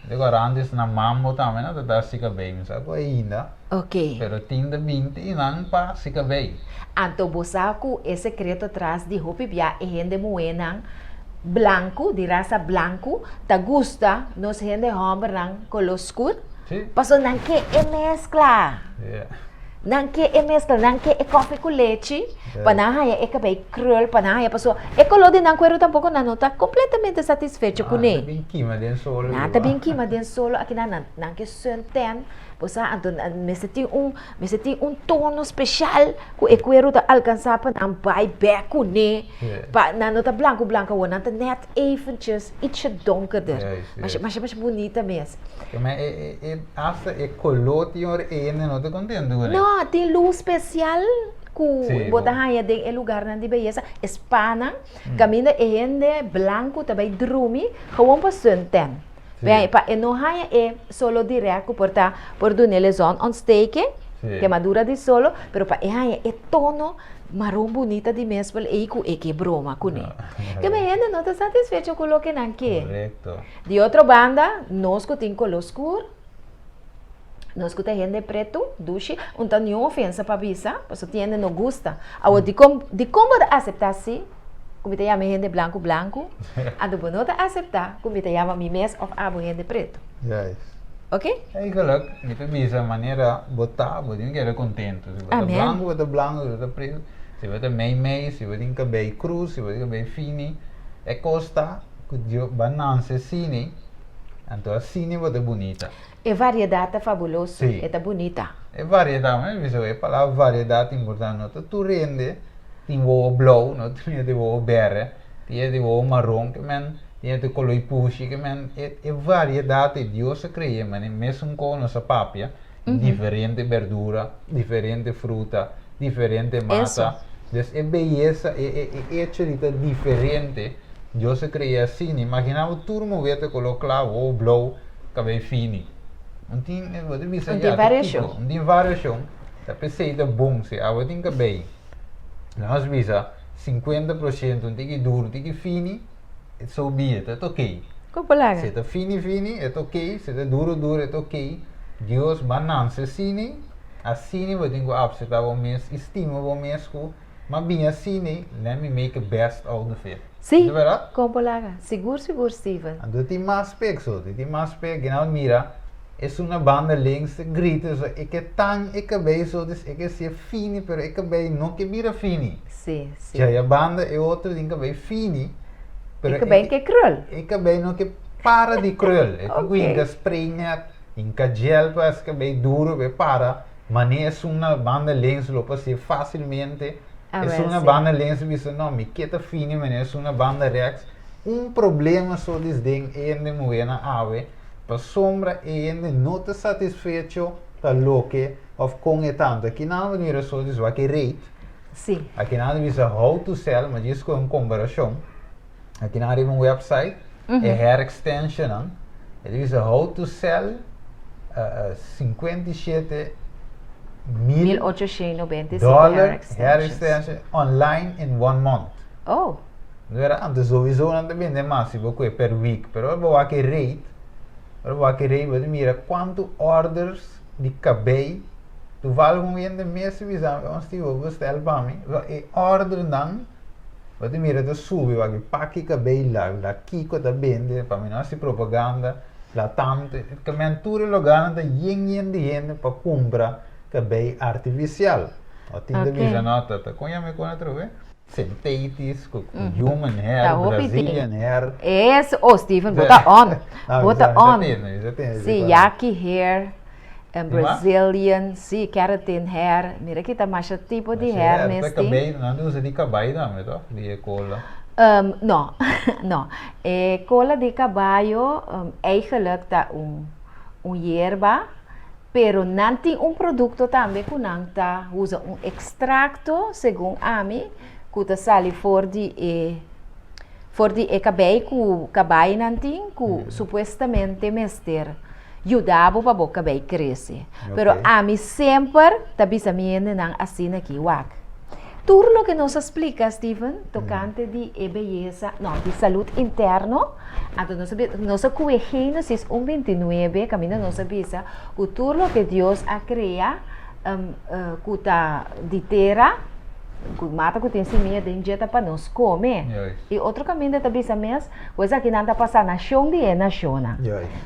Speaker 2: Digo antes na mambo tambe nan ta da sika bay mi sa cu ainda.
Speaker 1: Ok.
Speaker 2: Pero tin ta binti y nan pa sika bay.
Speaker 1: Anto bo sa cu e secreto tras di hopi bia e hende muhenan blanco, di rasa blanco, ta gusta nos hende hombernan color scur?
Speaker 2: Si.
Speaker 1: Pasobra nan ke e mezcla.
Speaker 2: Yeah.
Speaker 1: Nan ke e mezcla, nan ke e koffie ku lechi, pa nan haña e kabei krul, pa nan haña paso e kolor di nan kueru tampoko nan no ta kompletamente satisfecho kuné.
Speaker 2: Nan ta bin kima den solo.
Speaker 1: Nan ta bin kima den solo, aki nan nan ke suntan, bo sa, anto nan mester tin un, mester tin un tono speshal ku e kueru ta alkansá pa nan bai bèk kuné, pa nan no ta blanku blanku awor, nan ta nèt eventjes ietsje donkerder. Masha masha masha bunita mes.
Speaker 2: Ma e e hasta e koló tin ora e hende no ta kontento kuné.
Speaker 1: No, tin lus spesial ku bo ta haña den e lugarnan di beyesa, e spanan, kaminda e hende blanku ta bai drumi gewoon pa suntan. Pa e no haña e solo dirèkt ku por ta por dun'é le zonontsteking, kemadura di solo, pero pa e haña e tono maron bunita di mes por ei ku e ke broma kuné. Ke men hende no ta satisfecho ku loke nan ke.
Speaker 2: Korekto.
Speaker 1: Di otro banda, nos ku tin koló skur, nos ku ta hende pretu, dushi, un ta niun ofensa pa bisa, pasobra tin hende no gusta. Awor, dikon, dikon bo ta aseptá si ku mi ta yama e hende blanku blanku, anto bo no ta aseptá ku mi ta yama mi mes òf abo hende pretu?
Speaker 2: Juist.
Speaker 1: Ok?
Speaker 2: Eigenlijk, mi ta bisa manera bo ta, bo tin keda contento. Si bo ta blanco, bo ta blanco, si bo ta preto, si bo ta mei mei, si bo tin cabei cruz, si bo tin cabei fini, e cos ta cu Dios ba nance asini, anto asini bo ta bunita.
Speaker 1: E variedad ta fabuloso,
Speaker 2: Si.
Speaker 1: e ta bunita.
Speaker 2: E variedad, mi bisa e palabra variedad ta importante, no ta tur hende tin wowo blauw, no tur hende tin wowo berde, tin hende tin wowo maron, ke men. Tin e koloi pushi ke men e e variedat di Dios a krea mane mesun kon nos a papia diferente berdura, diferente fruta, diferente mata. Dus e beyesa e e e echo di ta diferente Dios a krea asina. Imagina bo tur muher ta kolo kla, wowo blou, kabei fini. Un tin bo ta bisa
Speaker 1: Un tin
Speaker 2: ya ta
Speaker 1: variashon.
Speaker 2: kiko? Un tin variashon. Ta p'esei ta bon si abo tin kabei nos bisa 50% un tiki duru, un tiki fini. So be it, e ta ok.
Speaker 1: Kon por laga?
Speaker 2: Si e ta fini fini, e ta ok, si e ta duro duro, e ta ok. Dios ba nanse asini, asini bo tin ku apseptá bo mes i stima bo mes ku m'a bini asini, let me make the best out of it.
Speaker 1: Sí,
Speaker 2: Ta bèrdat?
Speaker 1: kon por laga? Sigur sigur Steven.
Speaker 2: Anto tin mas pek so, tin mas pek, gina bo mira esun na banda links ta grita so, e ke tan e kabei so, dus e ke si'e fini pero e kabei no ke bira fini.
Speaker 1: Sí, sí.
Speaker 2: Djaya banda e otro tin kabei fini, pero
Speaker 1: E kabei ke krul.
Speaker 2: E kabei no ke para di krul. E tin ku
Speaker 1: Oké.
Speaker 2: hinka spray net, hinka gel pa es kabei duro pa e para. Mane esun na banda links lo por hasié fásilmente.
Speaker 1: A
Speaker 2: Esun
Speaker 1: wer
Speaker 2: na
Speaker 1: sí.
Speaker 2: banda links bisa no, mi ke ta fini, mane esun na banda rechts. Un problema so dis den e hende muhénan awe. Pasobra e hende no ta satisfecho ta loke of con e tanto. Aki nan bo mira so di wak e rate. Aki nan ta bisa how to sell, ma djis cu un comparacion. Aki nan riba un website, e hair extension nan, e ta bisa how to sell 57 mil
Speaker 1: 1895
Speaker 2: dollar hair extension online in one month. No era antes sowieso nan ta bende mas si bo kue per week, pero ora bo wak e rate, ora bo wak e rate bo ta mira cuanto orders di cabey, toevallig un hende mes a bisa mi, oh Steve bo bestel pa mi, e order nan bo ta mira ta subi wak e paki cabey la la kico ta bende, pa mi no haci propaganda, la tanto, men tur e lugarnan ta yen yen di hende pa cumpra cabey artificial, o tin ta bisa no ta ta con yama e con atrobe? Synthetic, cu human hair, Brazilian hair.
Speaker 1: Eso, oh Steven, bo ta on. Bo ta on. Si, yaki hair, en Brazilian, si, keratin hair. Mira ki ta masha tipo di hair mes tin.
Speaker 2: Nan ta usa di cabai tambe toch, di e cola?
Speaker 1: No, no. E cola di cabayo eigenlijk ta un yerba. Pero nan tin un produkto tambe ku nan ta usa un ekstrakto, segun ami, ku ta sali for di e for di e kabei ku kabainan tin ku supuestamente mester yuda bo pa bo kabei krese. Pero ami semper ta bisa mi hendenan asina aki, wak, tur loke nos a splika, Steven, tokante di e beyesa, no, di salud interno, Anto nos a bisa, nos a kue Génesis un 29, kaminda nos a bisa ku tur loke Dios a krea ku ta di tera, ku mata ku tin simia den dje ta pa nos kome. I otro kaminda ta bisa mes ku esakinan ta pa sanashon di e nashonnan.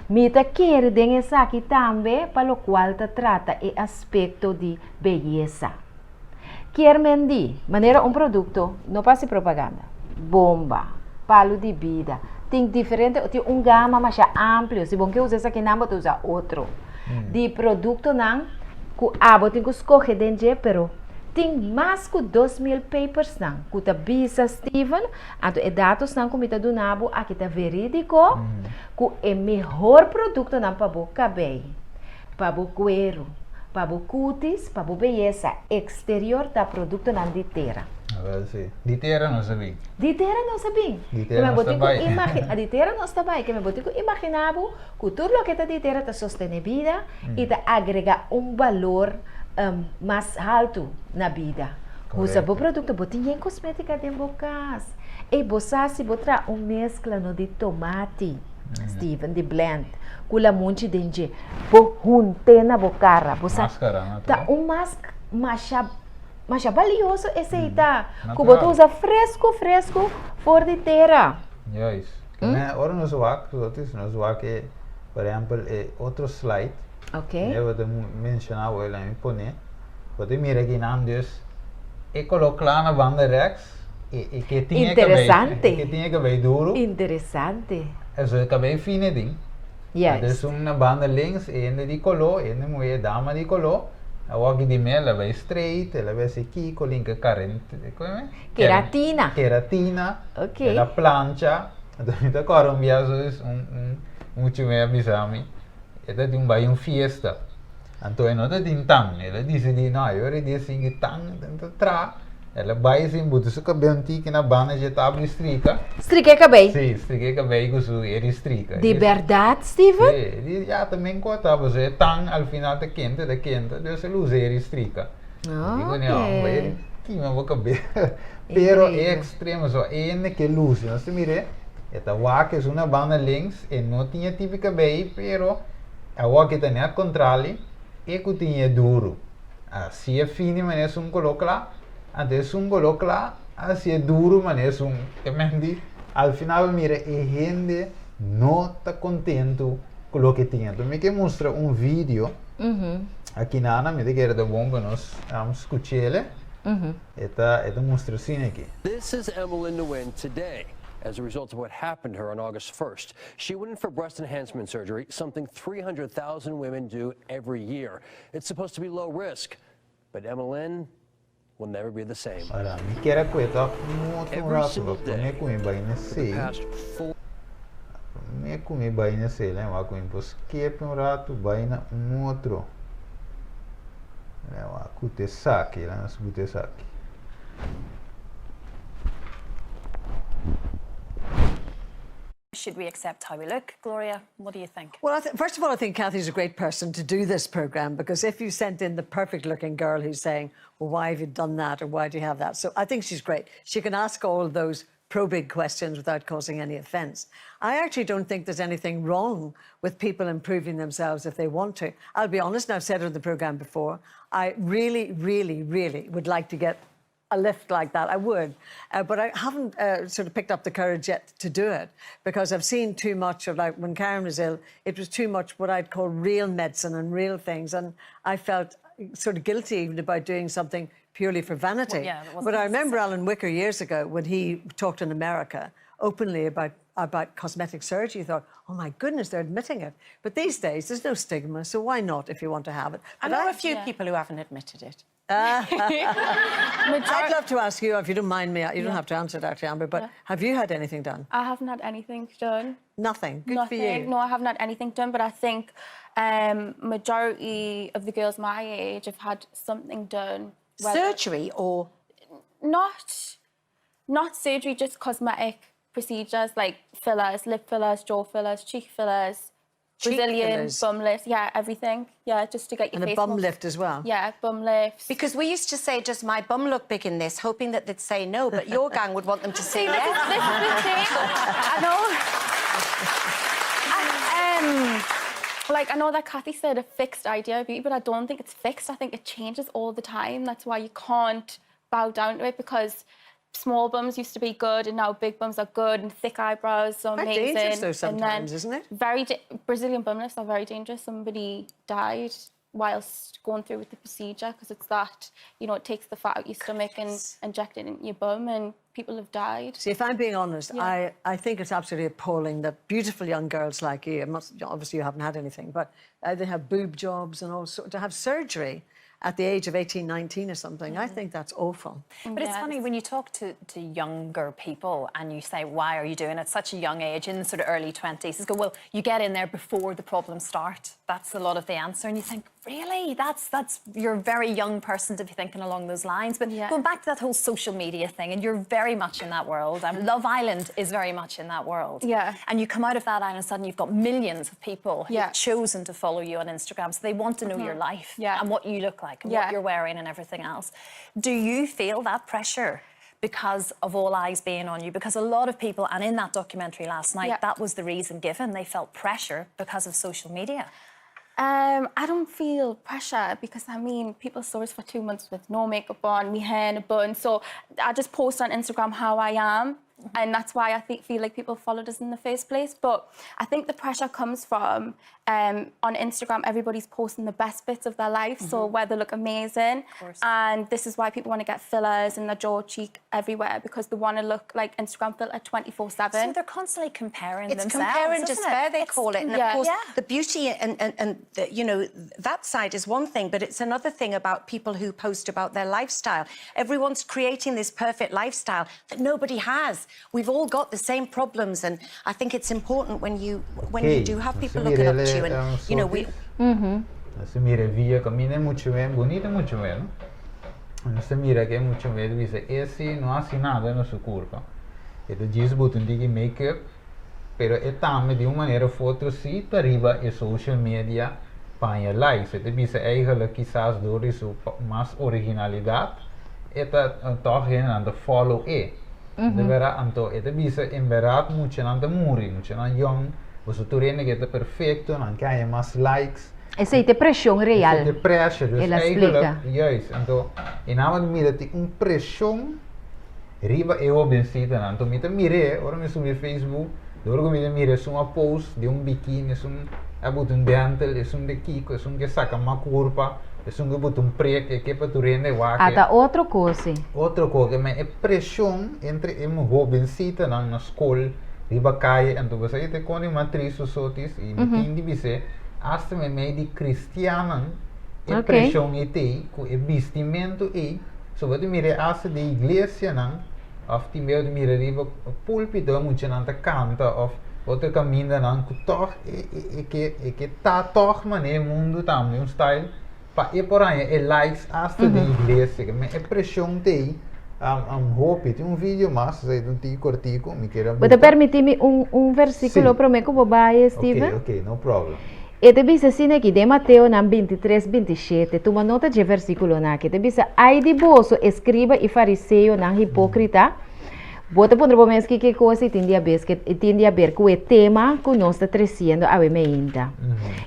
Speaker 1: Mi ta kere den esaki tambe pa lokual ta trata e aspekto di beyesa. Kier men di, manera un produkto, no pa hasi propaganda, bomba, palu di bida, tin diferente, tin un gama masha amplio, si bo ke usa esakinan bo ta usa otro, di produktonan ku abo tin ku skohe den dje, pero tin mas ku 2000 papersnan ku ta bisa Steven, anto e datosnan ku mi ta duna bo aki ta verídiko, ku e mehor produktonan pa bo kabei. Pa bo kueru, pa bo kutis, pa bo beyesa eksterior ta produktonan di tera.
Speaker 2: Awel si. Di tera nos a bin.
Speaker 1: Di tera nos a bin.
Speaker 2: Di tera nos ta bai.
Speaker 1: Di tera nos ta bai. Ke men bo tin ku imaginá bo ku tur loke ta di tera ta sostené bida i ta agregá un balor mas haltu na bida. Usa bo produkto. Bo tin yen kosmétika den bo kas. Ey bo sa si bo traha un meskla no di tomati, Steven, di blend ku lamunchi den dje. Bo hunté na bo cara. Bo sa ta un mask masha masha balioso esei ta. Ku bo ta usa fresku fresku for di tera.
Speaker 2: Juist. Kende ora nos wak, nos wak e por ehempel e otro slide.
Speaker 1: Ok.
Speaker 2: Bo ta menciona bo el a mi pone. Bo ta mira kinan dus e color kla na banda rechts e e ke tin e kabei e ke tin e kabei duru.
Speaker 1: Interesante.
Speaker 2: Eso e kabei fini tin.
Speaker 1: Juist.
Speaker 2: Esun na banda links e hende di koló, e hende muhé, e dama di koló, a wòrdu di mel, a bai straight, el a bai hasi kiko, linka karent, komo e?
Speaker 1: Keratina.
Speaker 2: Keratina.
Speaker 1: Ok.
Speaker 2: El a plancha, anto mi ta kòrda un biaha so un un mucha muhé a bisa mi, e ta tin bai un fiesta, anto e no ta tin tan, el a disidí no, e ora di e sinti tan, ta traha. El a bai sin buta su kabei un tiki na banda dje tabla di strika.
Speaker 1: Strika e kabei?
Speaker 2: Sí, strika e kabei ku su e di strika.
Speaker 1: Di bèrdat, Steven?
Speaker 2: Sí, e di ya ta men ku a ta pasobra e tan al final ta kenta, ta kenta, dus el usa e di strika.
Speaker 1: Ok.
Speaker 2: Di ku no, bai e kima bo kabei. Pero e ekstremo so, e hende ke lusi, nos ta mir'é, e ta wak esun na banda links, e no tin e tipi kabei, pero awor ki ta nèt kontrali, e ku tin e duru. Hasi e fini manera esun koló kla, anto esun koló kla hasi e duru manera esun ke men di. Al final bo mira e hende no ta kontentu ku loke tin. Anto mi ke mustra un video aki nana, mi ta kere ta bon pa nos skuch'el. E ta e ta mustra asina aki.
Speaker 3: This is Emmeline Nguyen today as a result of what happened to her on August 1st. She went in for breast enhancement surgery, something 300,000 women do every year. It's supposed to be low risk, but Emmeline will never be the same.
Speaker 2: Ora, mi kier a kue tòg un otro un ratu pa pone ku mi bai na sei. Promé ku mi bai na esei, lei wak ku mi por skip un ratu bai na un otro. Lei wak ku ta esaki, laga nos buta esaki.
Speaker 4: Should we accept how we look? Gloria, what do you think?
Speaker 5: Well, first of all, I think Kathy's a great person to do this programme because if you sent in the perfect looking girl who's saying, well, why have you done that or why do you have that? So I think she's great. She can ask all of those probing questions without causing any offence. I actually don't think there's anything wrong with people improving themselves if they want to. I'll be honest, and I've said it on the programme before, I really, really, really would like to get a lift like that. I would. But I haven't sort of picked up the courage yet to do it because I've seen too much of, like, when Karen was ill, it was too much what I'd call real medicine and real things. And I felt sort of guilty even about doing something purely for vanity.
Speaker 4: Well, yeah, that wasn't
Speaker 5: But I remember
Speaker 4: necessary.
Speaker 5: Alan Whicker years ago when he talked in America openly about cosmetic surgery. You thought, oh my goodness, they're admitting it. But these days, there's no stigma, so why not if you want to have it?
Speaker 6: I
Speaker 5: But
Speaker 6: know a few people who haven't admitted it.
Speaker 5: I'd love to ask you, if you don't mind me, you don't have to answer it actually, Amber, but have you had anything done?
Speaker 7: I haven't had anything done.
Speaker 5: Nothing. Good
Speaker 7: Nothing.
Speaker 5: for you.
Speaker 7: No, I haven't had anything done, but I think majority of the girls my age have had something done.
Speaker 6: Surgery or
Speaker 7: Not surgery, just cosmetic procedures like fillers, lip fillers, jaw fillers, cheek fillers,
Speaker 5: Cheek
Speaker 7: Brazilian
Speaker 5: fillers.
Speaker 7: bum lifts, yeah, everything. Yeah, just to get your
Speaker 5: And a
Speaker 7: face
Speaker 5: bum
Speaker 7: more
Speaker 5: lift as well.
Speaker 7: Yeah, bum lifts.
Speaker 6: Because we used to say, does my bum look big in this? Hoping that they'd say no, but your gang would want them to say
Speaker 7: See, this
Speaker 6: yes.
Speaker 7: is, this is the thing. I know. Like, I know that Kathy said a fixed idea of beauty, but I don't think it's fixed. I think it changes all the time. That's why you can't bow down to it, because small bums used to be good and now big bums are good and thick eyebrows are
Speaker 5: Quite
Speaker 7: amazing.
Speaker 5: dangerous, though,
Speaker 7: And then
Speaker 5: sometimes, isn't it?
Speaker 7: Very Brazilian bum lifts are very dangerous. Somebody died whilst going through with the procedure because it's that, you know, it takes the fat out your stomach and inject it into your bum, and people have died.
Speaker 5: See, if I'm being honest,
Speaker 7: Yeah.
Speaker 5: I think it's absolutely appalling that beautiful young girls like you, I'm not, obviously you haven't had anything, but they have boob jobs and all sorts, to have surgery at the age of 18, 19 or something. I think that's awful.
Speaker 4: But it's funny, when you talk to younger people and you say, why are you doing it at such a young age, in the sort of early 20s, they go, well, you get in there before the problems start. That's a lot of the answer. And you think, really? You're a very young person to be thinking along those lines. But going back to that whole social media thing, and you're very much in that world. Love Island is very much in that world. And you come out of that island and suddenly you've got millions of people who've chosen to follow you on Instagram. So they want to know your life and what you look like and what you're wearing and everything else. Do you feel that pressure because of all eyes being on you? Because a lot of people, and in that documentary last night, that was the reason given. They felt pressure because of social media.
Speaker 7: I don't feel pressure because people saw us for 2 months with no makeup on, me hair in a bun. So I just post on Instagram how I am. And that's why I feel like people followed us in the first place. But I think the pressure comes from on Instagram, everybody's posting the best bits of their life, so where they look amazing.
Speaker 4: Of course.
Speaker 7: And this is why people want to get fillers in their jaw, cheek, everywhere, because they want to look like Instagram filter 24/7.
Speaker 4: So they're constantly comparing
Speaker 6: It's
Speaker 4: themselves,
Speaker 6: compare and
Speaker 4: isn't it?
Speaker 6: despair, they
Speaker 4: It's
Speaker 6: call it. And of course, the beauty and that side is one thing, but it's another thing about people who post about their lifestyle. Everyone's creating this perfect lifestyle that nobody has. We've all got the same problems, and I think it's important when you
Speaker 2: Hey,
Speaker 6: do have people
Speaker 2: si
Speaker 6: looking up
Speaker 2: mira
Speaker 6: to you, and you know we.
Speaker 2: Si mira via camina mucho bien, bonita mucho bien. No se mira que mucho bien dice, ese no hace nada no su culpa. Este diz botum de make-up, pero é também de uma maneira ou outra se arriba e social media panha likes. Este diz eigenlijk quizás door su mais originalidade, eta toch geen aan de follow e. De vera anto este dice en verdad mucho nan de muri, mucho nan young, você tu rende que é perfeito, não quer mais likes.
Speaker 1: Esey ta presion real.
Speaker 2: Esey ta pressure, dus
Speaker 1: El a
Speaker 2: eigenlijk,
Speaker 1: splica.
Speaker 2: juist, anto, e namelijk mira tin un presion riba e hobencita, anto mi ta mire, ora mi subi Facebook, door mi ta mire su un post di un bikini, su un abut un dental, es un de Kiko, es un que saca uma curva, es un que bota un prek, que pa tu rende wa que
Speaker 1: Ata otro cos.
Speaker 2: Otro cos, ke men e presion entre e hobencita na school, riba caya, anto bo sa te con matriz sotis e mi tin di bise, hasta me mei di cristianan, e presion e te, ku e vestimento e, so bo ta mira hasta di iglesia nan, of ti meio di mira riba pulpito, mucha nan ta canta, of Otro kamindanan ku tòg e e e ke e ke ta tòg manera e mundu tambe un style pa e por haña e likes asta den iglesia. Ke men e preshon t'ei hopi. Tin un video mas, esei ta un tiki kortiku, mi kere a
Speaker 1: Bo ta
Speaker 2: buta.
Speaker 1: permití mi un un versíkulo
Speaker 2: Sí.
Speaker 1: promé ku bo bai, Steven?
Speaker 2: Ok, ok, no problem.
Speaker 1: E ta bisa asina aki den Mateonan bintitres, bintishete. Tuma nota dje versíkulonan aki. E ta bisa, Ai di boso, eskriba i fariseonan hipókrita! Bo ta puntra bo mes kiko e kos i tin di abes ke i tin di aber ku e tema ku nos ta tresiendo awe meinta.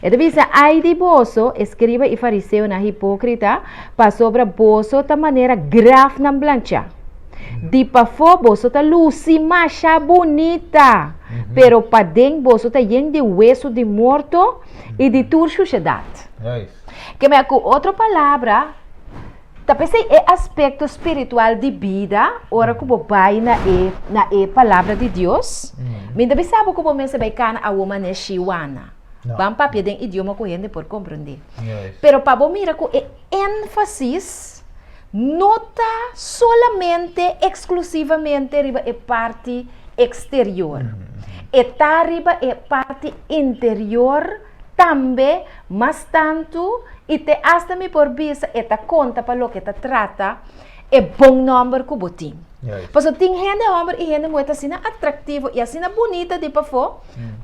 Speaker 1: E ta bisa, Ai di boso, eskriba i fariseonan hipókrita, pasobra boso ta manera grafnan blanchá. Di pafó boso ta lusi masha bunita, pero paden boso ta yen di wesu di morto i di tur shushedat. Keme ku otro palabra, Ta p'esei e aspekto spiritual di bida, ora ku bo bai na e na e Palabra di Dios, mi ta bisa bo ku bo mester bai kana awo manera Shiwana. Ban papia den idioma ku hende por komprondé. Pero pa bo mira ku e énfasis no ta solamente eksklusivamente riba e parti eksterior. E ta riba e parti interior Tambe, mas tantu, i te asta mi por bisa e ta konta pa loke ta trata e bon nòmber ku bo tin. Pasobra tin hende hòmber i hende muhé ta asina atraktivo i asina bunita di pafó,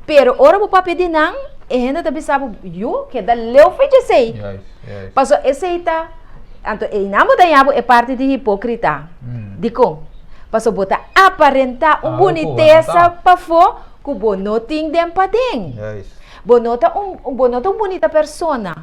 Speaker 1: pero ora bo papia di nan, e hende ta bisa bo, Yu, keda leu for djesei. Pasobra esei ta, anto einan bo ta haña bo e parti di hipókrita. Dikon? Pasobra bo ta aparentá un bunitesa pafó ku bo no tin den paden. Bo no ta un bo no ta un bunita persona.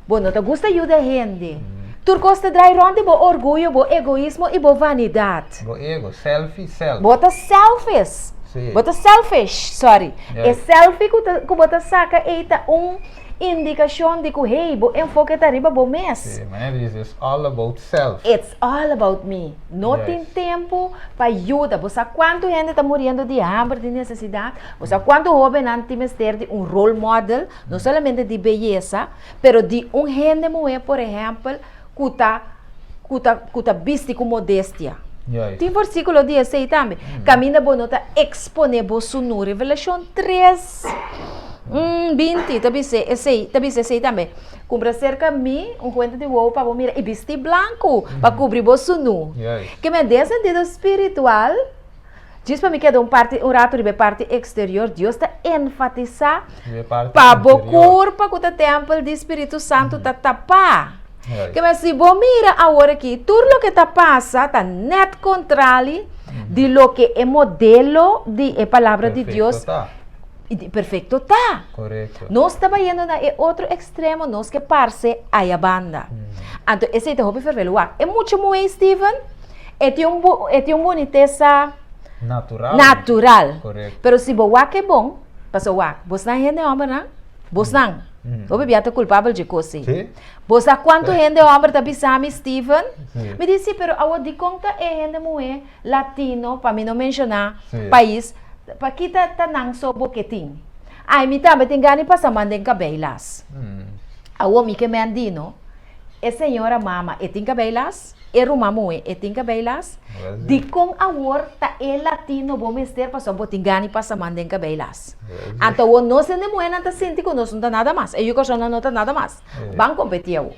Speaker 1: Bo no ta gusta yuda hende. Tur kos ta drai rònt di bo orguyo, bo egoismo i bo vanidat.
Speaker 2: Bo ego, selfie, self.
Speaker 1: Bo ta selfish.
Speaker 2: Sí.
Speaker 1: Bo ta selfish, sorry. E selfie ku ta ku bo ta saka ei ta un indikashon di ku hey, bo enfoke ta riba bo mes.
Speaker 2: Sí, manera di bisa, it's all about self.
Speaker 1: It's all about me. No tin tempu pa yuda. Bo sa kuantu hende ta muriendo di hamber, di nesesidat? Bo sa kuantu hóbennan tin mester di un role model, no solamente di beyesa, pero di un hende muhé, por ehèmpel, ku ta ku ta ku ta bisti ku modestia. Tin versíkulo di esei tambe. Kaminda bo no ta eksponé bo sunú. Revelashon tres, 20 ta bis'é esei, ta bisa esei tambe. Kumpra serka mi un kuenta di wowo pa bo mira i bisti blanku pa kubri bo sunú. Ke men den sentido spiritual, djis pa mi keda un parti un ratu riba e parti eksterior, Dios ta enfatisá pa bo kurpa ku ta tèmpel di Spiritu Santu ta tapá. Ke men si bo mira awor aki, tur loke ta pasa ta nèt kontrali di loke e modelo di e Palabra di Dios Perfecto ta.
Speaker 2: Correcto.
Speaker 1: Nos ta bayendo na e otro extremo, nos ke parce aya banda. Anto esey ta hopi fervelo. Wak, e mucha muhé, Steven, e tin un bu, e tin un bunitesa
Speaker 2: Natural.
Speaker 1: natural.
Speaker 2: Correcto.
Speaker 1: Pero si bo wak e bon, paso wak, bosnan hende hombernan, bosnan, hopi bia ta culpabel dje cos ey.
Speaker 2: Sí.
Speaker 1: Bo sa cuanto hende homber ta bisa mi, Steven?
Speaker 2: Sí.
Speaker 1: Mi di, sí, pero awor dicon ta e hende muhé latino, pa mi no menciona
Speaker 2: Sí.
Speaker 1: pais, Paki ta ta nan so bo ke tin? Ai mi tambe tin gana di pasa man den kabei las. Awor mi ke men di no, e señora mama e tin kabei las, e ruman muhe e tin kabei las, dikon awor ta e latino bo mester pasobra bo tin gana di pasa man den kabei las? Anto awor nos hende muhenan ta sinti ku nos no ta nada mas, e yu kòrsounan no ta nada mas. Ban kompetí awor.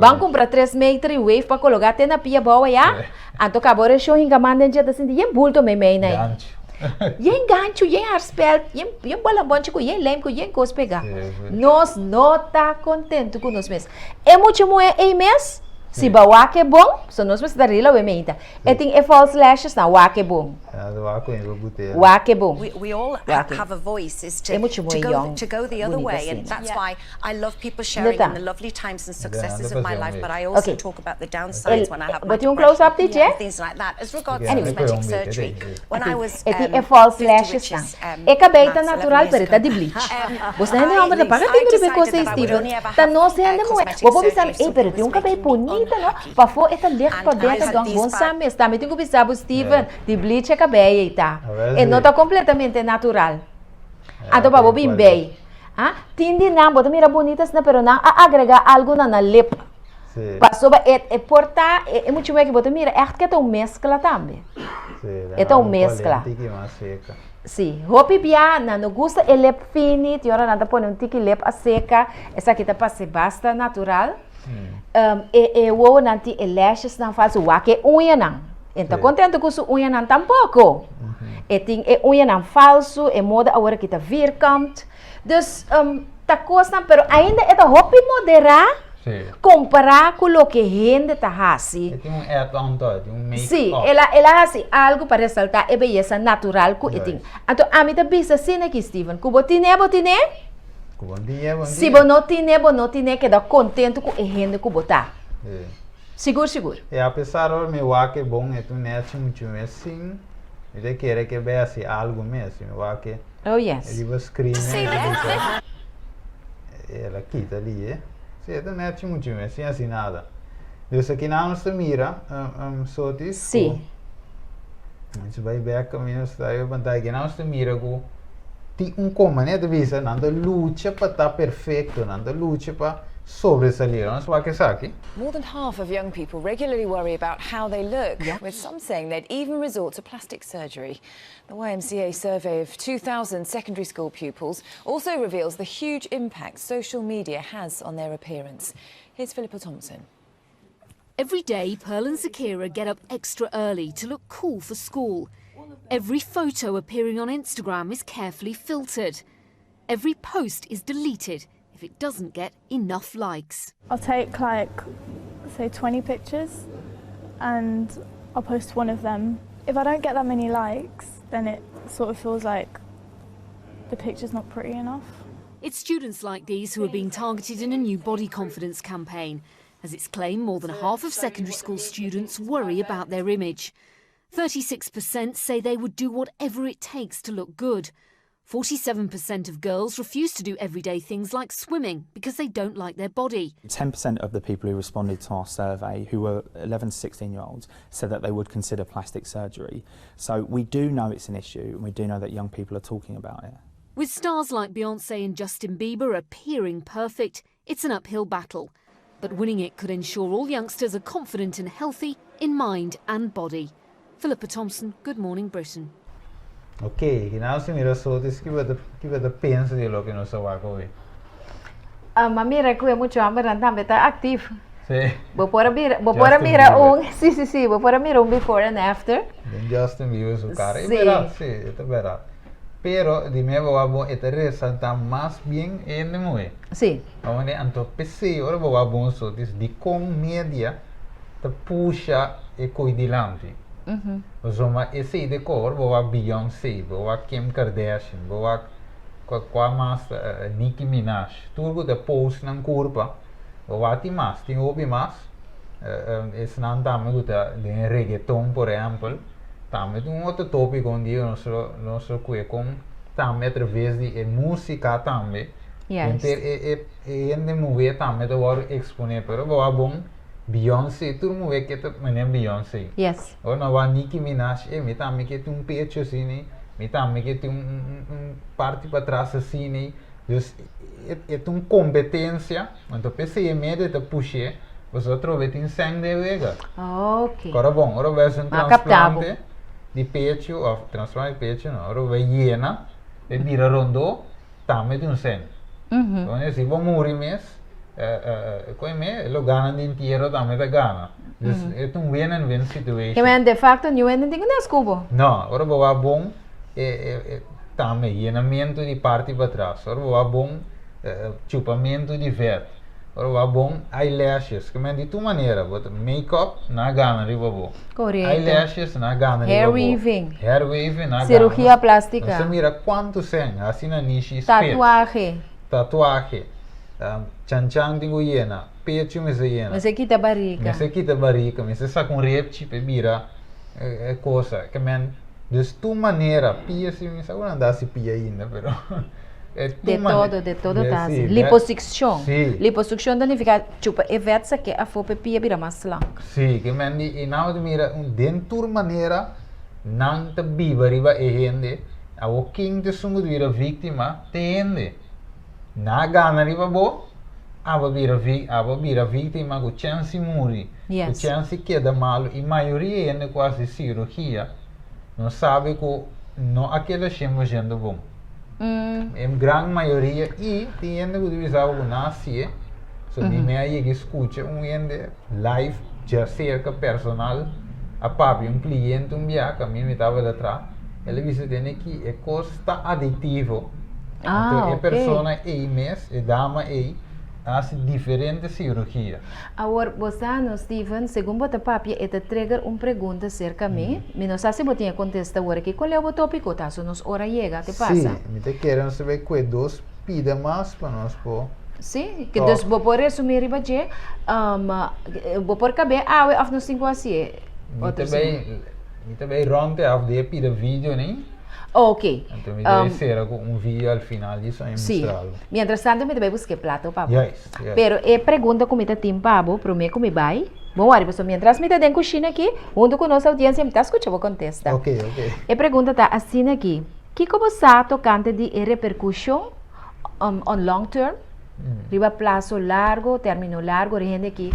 Speaker 1: Ban kumpra tres meter i wave pa kologa te na pia bou ayá. Anto kaba ora e show hinka man den dje ta sinti yen bulto meimei na ei. Yen ganchu, yen harspel, yen yen bolambonchi ku yen lijm ku yen kos pega. Nos no ta kontentu ku nos mes. E mucha muhé ei mes, si bo a wak e bon, so nos mester ta rila awe meinta. E tin e false lashes nan, wak e bon. Wak e bon.
Speaker 6: We, we all
Speaker 1: Wak e.
Speaker 6: have a voice is to,
Speaker 1: E mucha
Speaker 6: to
Speaker 1: muhé
Speaker 6: go,
Speaker 1: yong,
Speaker 6: to go the other
Speaker 1: bunita
Speaker 6: way and
Speaker 1: asina.
Speaker 6: that's why I love people sharing
Speaker 1: ta?
Speaker 6: in the lovely times and successes
Speaker 2: Yeah,
Speaker 6: of my
Speaker 2: the
Speaker 6: life, but I
Speaker 1: Okay.
Speaker 6: also talk about the downsides when I have
Speaker 1: El-
Speaker 6: my
Speaker 1: bo tin un close
Speaker 6: depression
Speaker 1: up di dje?
Speaker 6: and things like that. As regards
Speaker 2: Anyway.
Speaker 6: cosmetic surgery, when I was
Speaker 1: E tin
Speaker 6: um,
Speaker 1: e false
Speaker 6: 50,
Speaker 1: lashes
Speaker 6: which
Speaker 1: nan.
Speaker 6: is um,
Speaker 1: E kabei ta
Speaker 6: maths, 11
Speaker 1: natural
Speaker 6: years
Speaker 1: pero e ta
Speaker 6: ago,
Speaker 1: di bleach.
Speaker 6: um,
Speaker 1: Bosnan hende
Speaker 6: I,
Speaker 1: homber ta paga
Speaker 6: I
Speaker 1: tin riba e
Speaker 6: decided
Speaker 1: kos ei
Speaker 6: that I would
Speaker 1: Steven.
Speaker 6: only ever
Speaker 1: Ta
Speaker 6: have
Speaker 1: nos
Speaker 6: uh,
Speaker 1: hende muhé.
Speaker 6: cosmetic
Speaker 1: Bo por bisa
Speaker 6: surgery
Speaker 1: mi,
Speaker 6: if
Speaker 1: ey pero
Speaker 6: something
Speaker 1: tin
Speaker 6: was
Speaker 1: un kabei
Speaker 6: making me
Speaker 1: bunita no.
Speaker 6: unhappy.
Speaker 1: Pafó e ta licht
Speaker 6: And
Speaker 1: pa
Speaker 6: I've
Speaker 1: dentro
Speaker 6: had
Speaker 1: don
Speaker 6: these
Speaker 1: bon sa
Speaker 6: bad
Speaker 1: mes. Tambe tin ku bisa bo Steven, di bleach e kabei ei ta.
Speaker 2: Awel
Speaker 1: E no
Speaker 2: si.
Speaker 1: ta kompletamente natural.
Speaker 2: Ja,
Speaker 1: Anto pa bo
Speaker 2: tin
Speaker 1: bin
Speaker 2: cual
Speaker 1: bei. Ah, tin di nan bo ta mira bunita asina pero nan a agrega algu na nan lip.
Speaker 2: Si.
Speaker 1: Pasobra e e por ta e mucha muhé ku bo ta mira ègt ke ta un meskla tambe.
Speaker 2: Si,
Speaker 1: E ta un
Speaker 2: algu
Speaker 1: meskla.
Speaker 2: cualenti ki mas seca.
Speaker 1: Sí, hopi bia nan no gusta e lip fini, tin ora nan ta pone un tiki lip aseca, esaki ta parce basta natural. E e wowonan tin e lashesnan falso, wak e uñanan, e no ta contento cu su uñanan tampoco. E tin e uñanan falso, e moda awor aki ta vierkant. Dus ta cosnan, pero ainda e ta hopi modera compara cu loke hende ta haci.
Speaker 2: E tin un add on to, e tin un make up.
Speaker 1: Sí, el a el a haci algo pa resalta e beyesa natural cu e tin. Anto ami ta bisa asina aki Steven, cu bo tine bo tine,
Speaker 2: Cu bo tine bo tine.
Speaker 1: Si bo no tine bo no tine, keda contento cu e hende cu bo ta. Sigur sigur.
Speaker 2: E apesar ora mi wak e bon e ta un nechi muchu mes sin mi ta kere ke bay haci algo mes, mi wak e.
Speaker 1: Oh yes.
Speaker 2: Riba screen e ta bisa el a kita li e. Si e ta nechi muchu mes sin haci nada. Dus aki nan nos ta mira sotis
Speaker 1: Si.
Speaker 2: ku nos bai bek kaminda nos ta riba pantaya aki nan nos ta mira ku tin un kon manera ta bisa nan ta lucha pa ta perfecto nan ta lucha pa sobresalir. Nos wak esaki.
Speaker 8: More than half of young people regularly worry about how they look, with some saying they'd even resort to plastic surgery. The YMCA survey of 2,000 secondary school pupils also reveals the huge impact social media has on their appearance. Here's Philippa Thompson.
Speaker 9: Every day, Pearl and Zakira get up extra early to look cool for school. Every photo appearing on Instagram is carefully filtered. Every post is deleted if it doesn't get enough likes.
Speaker 7: I'll take like, say 20 pictures and I'll post one of them. If I don't get that many likes, then it sort of feels like the picture's not pretty enough.
Speaker 9: It's students like these who are being targeted in a new body confidence campaign. As it's claimed, more than half of secondary school students worry about their image. 36% say they would do whatever it takes to look good. 47% of girls refuse to do everyday things like swimming because they don't like their body.
Speaker 10: 10% of the people who responded to our survey, who were 11 to 16 year olds, said that they would consider plastic surgery. So we do know it's an issue and we do know that young people are talking about it.
Speaker 9: With stars like Beyonce and Justin Bieber appearing perfect, it's an uphill battle. But winning it could ensure all youngsters are confident and healthy in mind and body. Philippa Thompson, Good Morning Britain.
Speaker 2: Ok, ki nan si mira sotis ki bo ta ki bo ta pensa di loke nos a wak awe?
Speaker 1: Ah, ma mira ku e mucho hombernan tambe ta actief.
Speaker 2: Sí.
Speaker 1: Bo por a bira, bo por a
Speaker 2: Justin
Speaker 1: mira
Speaker 2: Bieber.
Speaker 1: un, sí, sí, sí, bo por a mira un before and after.
Speaker 2: Den Justin Bieber su cara. E
Speaker 1: Sí.
Speaker 2: berdad, sí, e ta berdad. Pero di mi bo wak bon e ta resalta mas bien e hende muhe.
Speaker 1: Sí.
Speaker 2: Awor anto p'esei ora bo wak bon sotis dikon media ta pusha e koi dilanti. Pasobra esei de kor, bo wak Beyoncé, bo wak Kim Kardashian, bo wak kua kua mas Nicki Minaj, tur ku ta post nan kurpa, bo wak tin mas, tin hopi mas, esnan tambe ku ta den reggaeton por ehèmpel, tambe ta un otro topiko un dia nos lo nos lo kue kon tambe atraves di e músika tambe, henter e e e hende muhé tambe ta wòrdu eksponé, pero bo wak bon. Beyoncé, tur muhé ke ta manera Beyoncé.
Speaker 1: Yes.
Speaker 2: Ora nan wak Nicki Minaj, e mi tambe ke tin un pecho asina, mi tambe ke tin un un parti patras asina. Dus e e ta un kompetensia, anto p'esei e media ta push'é, pasobra atrobe tin sèn den wega.
Speaker 1: Ok.
Speaker 2: Kòrda bon, ora bo hasi un
Speaker 1: Ma kapta bo.
Speaker 2: transplante di pecho òf transplante di pecho no, ora bo yena, e bira rondó, Tambe tin un sèn. Wanneer si bo muri mes, koe me, lo gana di entiero tambe ta gana. Dus e ta un win and win situation.
Speaker 1: Ke men de facto niun hende tin ku nes ku bo.
Speaker 2: No, ora bo wak bon, e tambe yenamentu di parti patras. Ora bo wak bon, chupamentu di vèt. Ora bo wak bon, eyelashes. Ke men di tur manera, bo ta make up, nan a gana riba bo.
Speaker 1: Korekto.
Speaker 2: Eyelashes, nan a gana riba
Speaker 1: Hair
Speaker 2: bo.
Speaker 1: weaving.
Speaker 2: Hair weaving, nan a gana.
Speaker 1: Sirugia plástika.
Speaker 2: Nos ta mira kuantu sèn, hasi nanishi spits.
Speaker 1: Tatuahe.
Speaker 2: Tatuahe. Chanchan tin ku yena, pechu mester yena.
Speaker 1: Mester kita barika.
Speaker 2: Mester kita barika, mester saka un repchi pa e bira e kosa. Ke men, dus tur manera, pia si mi sa ku nan ta hasi pia ainda, pero.
Speaker 1: De todo, de todo ta hasi. Liposukshon. Liposukshon ta nifiká chupa e vèt sak'é afó pa e pia bira mas slank.
Speaker 2: Sí, ke men di i nan ta mira den tur manera nan ta biba riba e hende, awor ken ta esun ku ta bira víktima? Ta e hende. Nan a gana riba bo, abo bira abo bira víktima ku chèns di muri, ku chèns di keda malu i mayoria hende ku hasi sirugia no sabi ku. no a keda 100% bon. E gran mayoria i tin hende ku ta bisa bo ku nan a hasié, so mi me a yega skucha un hende live djaserka personal a papia un kliente un bia ku ami mi tabata traha, el a bisa tene ki e kos ta adiktivo, anto e persona ei mes, e dama ei a hasi diferente sirugia.
Speaker 1: Awor, bo sa no, Steven, segun bo ta papia e ta trigger un pregunta serka mi. Mi no sa si bo tin e kontesta awor aki. Kua leu bo topiko ta? So nos ora yega, te pasa?
Speaker 2: Sí, mi ta kere nos ta bai kue dos pida mas pa nos por
Speaker 1: Sí,
Speaker 2: tok.
Speaker 1: dus bo por resumí riba dje. Bo por kab'é awe òf nos tin ku hasié
Speaker 2: Mi
Speaker 1: otro
Speaker 2: ta bai,
Speaker 1: siman?
Speaker 2: mi ta bai rònt e af di e pida video ni.
Speaker 1: Ok.
Speaker 2: Anto mi ta bai sera ku un video al final di so e
Speaker 1: Sí.
Speaker 2: mustra algu.
Speaker 1: Mientras tanto mi ta bai buska e plato pa bo.
Speaker 2: Juist, juist.
Speaker 1: Pero e pregunta ku mi ta tin pa bo promé ku mi bai, bon wòri pasobra mientras mi ta den kushina aki, huntu ku nos audiencia mi ta skucha bo kontesta.
Speaker 2: Ok, ok.
Speaker 1: E pregunta ta asina aki, Kiko bo sa tokante di e reperkushon on long term, riba plaso largo, término largo, ora hende aki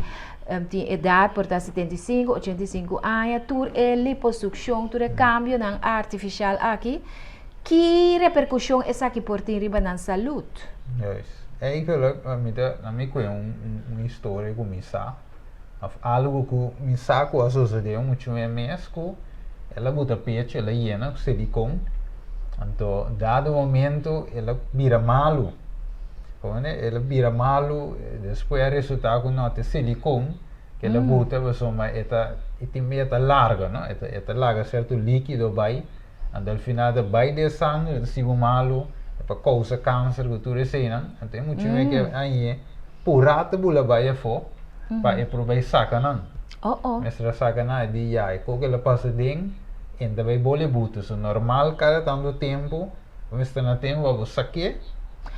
Speaker 1: tin edat por ta 75, 85 aña, tur e liposukshon, tur e kambionan artifisial aki, ki reperkushon esaki por tin riba nan salud?
Speaker 2: Juist. Eigenlijk, mi ta, na mi kue un, un historia ku mi sa, òf algu ku mi sa ku a sosodé muchu e mes ku el a buta pechu, el a yena ku silikon, anto dado momento el a bira malu. Comprende? El a bira malu, despues a resulta ku no ta e silikon ku el a buta pasobra e ta e tin e ta larga no, e ta e ta laga sierto likido bai, anto al final ta bai den e sanger, e ta sigu malu, e por kousa kanser ku tur eseinan, anto e mucha mei ke añe purá ta bula bai afó pa e por bai saka nan. Mester a saka nan e di ya e kos ku el a pasa den e ta bai bole buta, so normal kada tantu tempu. Bo mester na tempu pa bo sak'é,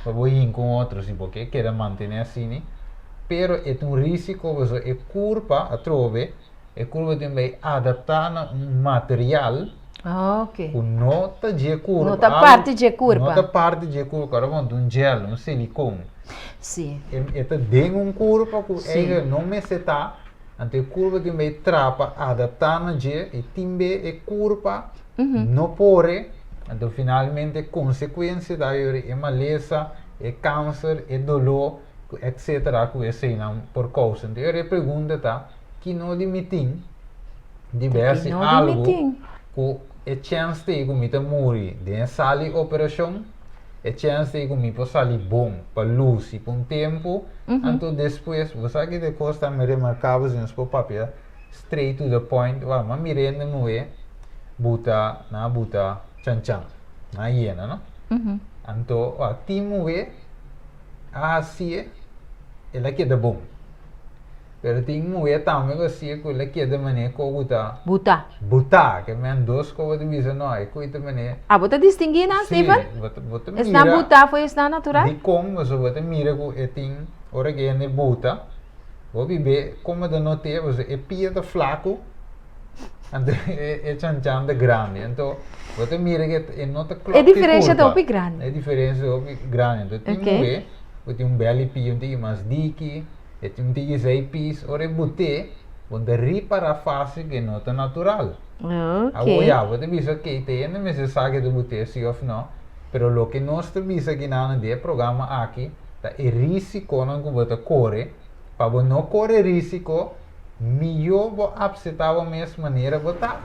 Speaker 2: pa bo hinka un otro si bo ke keda mantené asini. Pero e ta un risiko pasobra e kurpa atrobe, e kurpa tin bai adaptá na un material ku no ta dje kurpa.
Speaker 1: No ta parti dje kurpa.
Speaker 2: No ta parti dje kurpa. Ora bo un gel, un silikon. E ta den un kurpa ku eigen no mester ta. Anto e kurpa tin bai trapa adaptá na dje i tin be e kurpa no por e, anto finalmente e konsekuensia ta yori e malesa, e kanser, e doló, etcetera ku eseinan por kousa. Anto yori e pregunta ta, ki no di mi tin di bai hasi algu ku e chèns ta ei ku mi ta muri den e sala di operashon, e chèns ta ei ku mi por sali bon pa lusi pa un tempu, anto despues, bo sa ki ta e kos tambe remarkabel si nos por papia straight to the point, wak, m'a mira hende muhé buta, nan a buta chanchan, nan a yena, no? Anto, wak, tin muhé a hasié, el a keda bon. Pero tin muhé tambe ku hasié ku el a keda manera ku buta.
Speaker 1: Buta.
Speaker 2: Buta, ke men dos ku bo ta bisa no, e ku ta manera.
Speaker 1: Ah, bo ta distinguí nan, Steven?
Speaker 2: Sí, bo ta, bo ta mira.
Speaker 1: Esnan buta for esnan natural?
Speaker 2: Dikon? Pasobra bo ta mira ku e tin, ora ku hende buta. Bo bib'é komo ta not'é pasobra e pia ta flaku anto e chanchan ta grandi anto bo ta mira ke e no ta klòp
Speaker 1: E
Speaker 2: ku e
Speaker 1: diferensha ta
Speaker 2: kurpa.
Speaker 1: hopi grandi.
Speaker 2: E diferensha ta hopi grandi anto tin muhé ku tin un bèl di pia un tiki mas diki e tin un tiki zei pis ora e but'é bo ta ripará fásil ku e no ta natural. Awor ya bo ta bisa oke te hende mester sa ke ta but'é si òf no pero loke nos ta bisa kinan den e programa aki ta e risikonan ku bo ta kore, pa bo no kore risiko, mihó bo apseptá bo mes manera bo ta.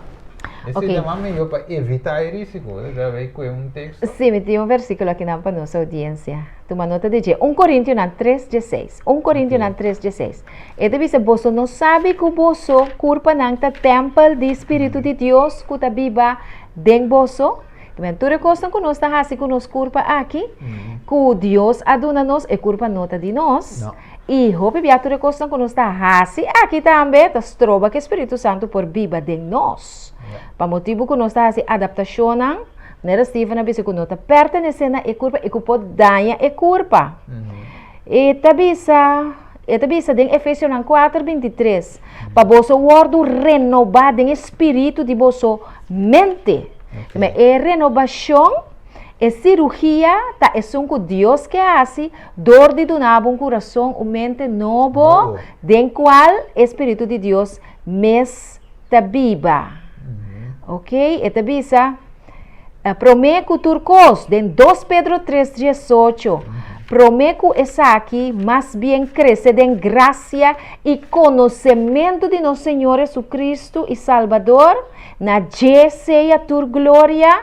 Speaker 2: Esei ta mas mihó pa evitá e risiko. Bo ta bai kue un teksto?
Speaker 1: Sí, mi tin un versíkulo akinan pa nos oudiensia. Tuma nota di dje. Un Korintionan tres dieseis. Un Korintionan tres dieseis. E ta bisa, Boso no sabi ku boso kurpanan ta tèmpel di Spiritu di Dios ku ta biba den boso? Men tur e kosnan ku nos ta hasi ku nos kurpa aki, ku Dios a duna nos, e kurpa no ta di nos.
Speaker 2: No.
Speaker 1: I hopi bia tur e kosnan ku nos ta hasi aki tambe ta stroba ku e Spiritu Santu por biba den nos. Pa motibu ku nos ta hasi adaptashonnan, manera Steven a bisa ku no ta pertenesé na e kurpa i ku por daña e kurpa. E ta bisa, e ta bisa den Efesionan kuater 23, pa boso wòrdu renobá den e spiritu di boso mente. Okay. E renobashon, e sirugia ta esun ku Dios ke hasi dor di duna bo un kurason, un mente nobo, nobo, den kual e spiritu di Dios mes ta biba. Mm -hmm. Ok, e ta bisa. Promé ku tur kos, den 2 Pedro 3:18, promé ku esaki, mas bien krese den grasia i konosementu di nos Señor Hesukristu i Salbador, na dje sea tur gloria,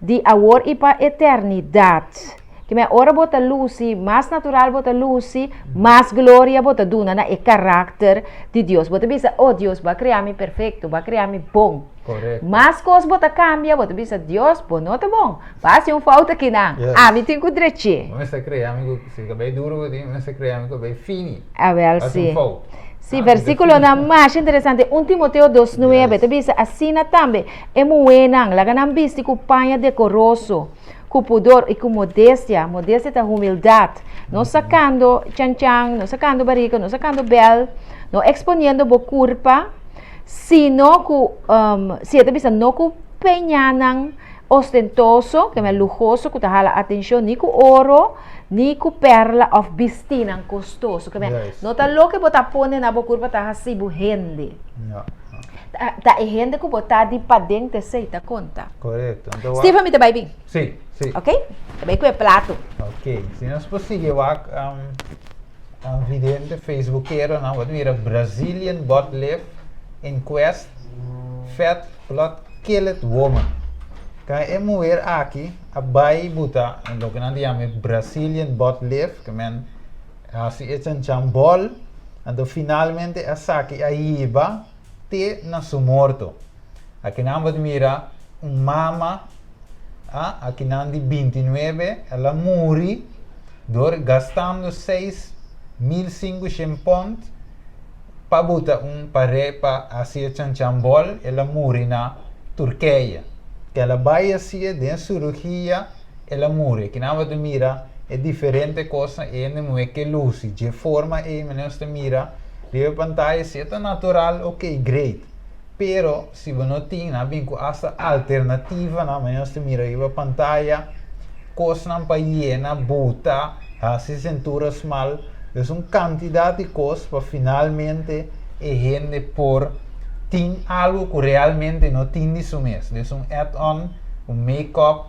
Speaker 1: di awor i pa eternidat. Kimen ora bo ta lusi, mas natural bo ta lusi, mas gloria bo ta duna na e karakter di Dios. Bo ta bisa, Oh Dios, bo a krea mi perfekto, bo a krea mi bon.
Speaker 2: Korekto.
Speaker 1: Mas kos bo ta kambia, bo ta bisa, Dios, bo no ta bon. Bo a hasi un fout akinan.
Speaker 2: Yes.
Speaker 1: Ami tin ku drech'é.
Speaker 2: Bo mester krea mi ku, si kabei duru bo tin, bo mester krea mi ku kabei fini.
Speaker 1: Awel
Speaker 2: Bo a hasi
Speaker 1: si.
Speaker 2: un fout.
Speaker 1: Si,
Speaker 2: Ami ta
Speaker 1: versíkulonan
Speaker 2: fini.
Speaker 1: masha interesante. 1 Timoteo 2:9
Speaker 2: Yes.
Speaker 1: ta bisa, Asina tambe e muhénan, laga nan bisti ku paña dekoroso, ku pudor i ku modestia. Modestia ta humildat. No sakando chanchan, no sakando barika, no sakando bèl, no eksponiendo bo kurpa, sino ku, si e ta bisa no ku peñanan ostentoso, ke men luhoso ku ta hala atenshon, ni ku oro, ni ku pèrla òf bistinan kostoso. Ke men no ta loke bo ta pone na bo kurpa ta hasi bo hende. Ta e hende ku bo ta di paden ta esei ta konta.
Speaker 2: Korekto. Anto wak.
Speaker 1: Steven mi ta bai bin.
Speaker 2: Si, si.
Speaker 1: Ok? Ta bai ku e plato.
Speaker 2: Ok. Si nos por sigui wak um, vidente facebookeronan bo ta mira Brazilian butt lift inquest fat plot killed woman. Ka e muher aki a bai buta loke nan ta yama e Brazilian butt lift ke men hasi e chanchan bol anto finalmente esaki a hiba te na su morto. Akinan bo ta mira un mama a akinan di 29 el a muri dor gastando 6500 pond pa buta un pare pa hasi e chanchan bol el a muri na Turkije. Ke el a bai hasie den surugia el a muri. Akinan bo ta mira e diferente kosnan e hende muhé ke lusi dje forma ei manera nos ta mira riba e pantaya si e ta natural ok great. Pero si bo no tin, nan a bin ku asta alternativanan, manera nos ta mira riba pantaya, kosnan pa yena, buta, hasi sentura smal. Dus un kantidat di kos pa finalmente e hende por tin algu ku realmente no tin di su mes. Dus un add-on, un make-up,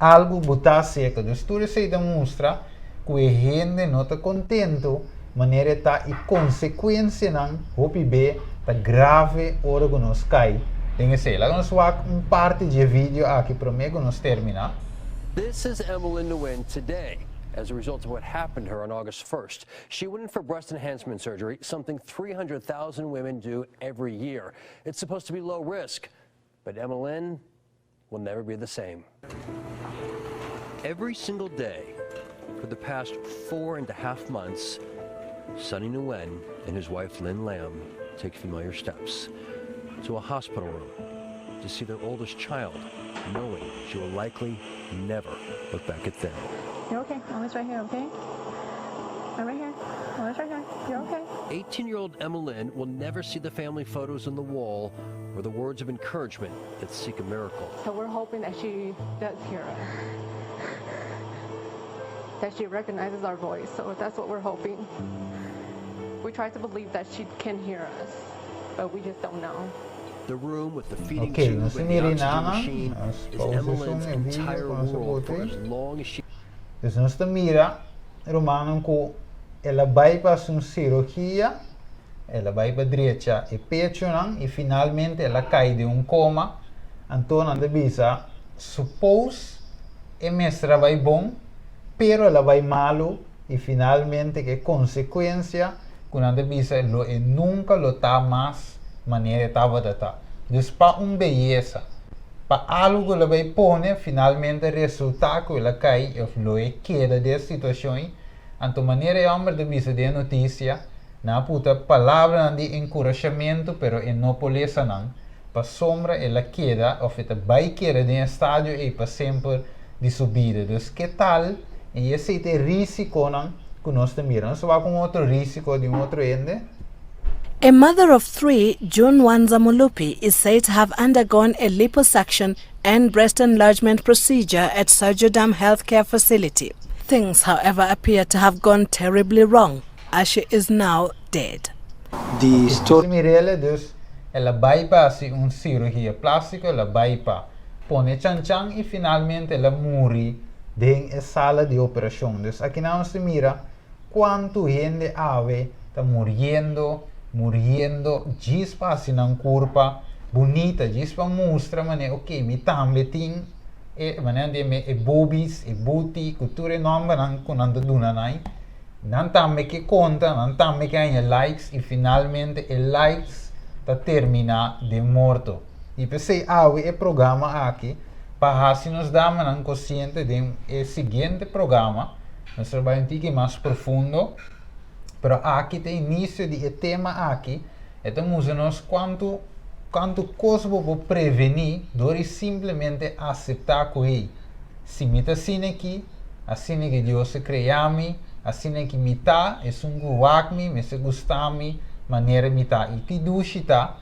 Speaker 2: algu butá seka. Dus tur esei ta mustra ku e hende no ta kontentu manera e ta i konsekuensianan hopi be ta grave ora ku nos kai den esei. Laga nos wak un parti dje video aki promé ku nos terminá.
Speaker 3: This is Emmeline Nguyen today as a result of what happened to her on August 1st. She went in for breast enhancement surgery, something 300,000 women do every year. It's supposed to be low risk, but Emmeline will never be the same. Every single day for the past 4.5 months, Sonny Nguyen and his wife Lynn Lamb take familiar steps to a hospital room to see their oldest child, knowing she will likely never look back at them.
Speaker 11: You're okay. Always right here, okay? I'm right here. Always right here. You're okay.
Speaker 3: 18-year-old Emmeline will never see the family photos on the wall or the words of encouragement that seek a miracle.
Speaker 11: So we're hoping that she does hear us, that she recognizes our voice. So that's what we're hoping. We try to believe that she can hear us, but we just don't know.
Speaker 3: The room with the feeding
Speaker 2: Ok,
Speaker 3: tube
Speaker 2: nos
Speaker 3: and the
Speaker 2: mira
Speaker 3: oxygen
Speaker 2: nana,
Speaker 3: machine
Speaker 2: nos
Speaker 3: is
Speaker 2: pausa
Speaker 3: Emmeline's
Speaker 2: esun e video
Speaker 3: entire
Speaker 2: ku nos a
Speaker 3: world for
Speaker 2: bote.
Speaker 3: as long as she
Speaker 2: Dus nos ta mira, rumannan, ku el a bai pa hasi un sirugia, el a bai pa drecha e pechonan i finalmente el a kai den un koma. Anto nan ta bisa, suppose e mester a bai bon, pero el a bai malu i finalmente ku e konsekuensia ku nan ta bisa lo e nunka lo ta mas manera e tabata ta. Dus pa un beyesa, pa algu ku el a bai pone, finalmente resultá ku el a kai òf lo e keda den e situashon ei. Anto manera e hòmber ta bisa den e notisia, nan a puta palabranan di enkurashamentu pero e no por lesa nan, pasobra el a keda òf e ta bai keda den e stadio ei pa semper di su bida. Dus ke tal? I esei ta e risikonan ku nos ta mira. Nos ta wak un otro risiko di un otro hende.
Speaker 12: A mother of three, June Wanza Mulupi, is said to have undergone a liposuction and breast enlargement procedure at Surgidam Healthcare Facility. Things, however, appear to have gone terribly wrong, as she is now dead.
Speaker 2: The story. Mirele, dus el a bai pa hasi un sirugia plástiko, el a bai pa. pone chanchan i finalmente el a muri den e sala di operashon. Dus akinan nos ta mira kuantu hende awe ta muriendo, muriendo djis pa hasi nan kurpa bunita, djis pa mustra manera ok mi tambe tin e manera di e boobies, e booty ku tur e nòmbernan ku nan ta duna nan. Nan tambe ke konta, nan tambe ke haña likes i finalmente e likes ta terminá den morto. I p'esei awe e programa aki pa hasi nos damanan kosiente den e siguiente programa nos ta bai un tiki mas profundo, pero aki ta inisio di e tema aki, e ta mustra nos kuantu kuantu kos bo por prevení dor di simplemente aseptá ku hey, Si mi ta asina aki, asina ki Dios a krea mi, asina ki mi ta, esun ku wak mi mester gusta mi manera mi ta. I ki dushi ta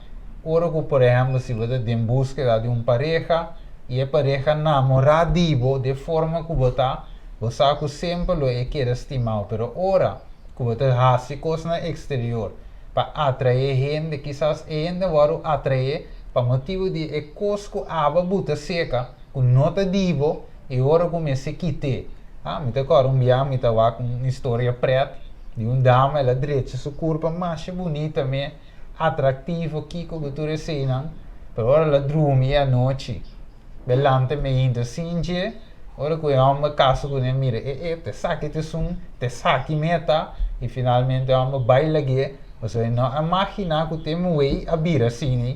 Speaker 2: ora ku, por ehèmpel, si bo ta den búskeda di un pareha i e pareha namorá di bo den forma ku bo ta, bo sa ku semper lo e keda stima bo. Pero ora ku bo ta hasi kosnan eksterior pa atraé hende, kisas e hende a wòrdu atraé pa motibu di e kos ku abo a buta seka, ku no ta di bo i ora ku mester kit'é. Ah, mi ta kòrda un bia mi ta wak un historia prèt di un dama, el a drecha su kurpa masha bunita me, atraktivo, kiko ku tur eseinan, pero ora el a drumi e anochi, b'e lanta meinta sin dje, ora ku e hòmber kasa kuné mira, e e, ta esaki ta esun, ta esaki me ta, i finalmente e hòmber bai lag'é, pasobra e no a maginá ku te muhé a bira asina.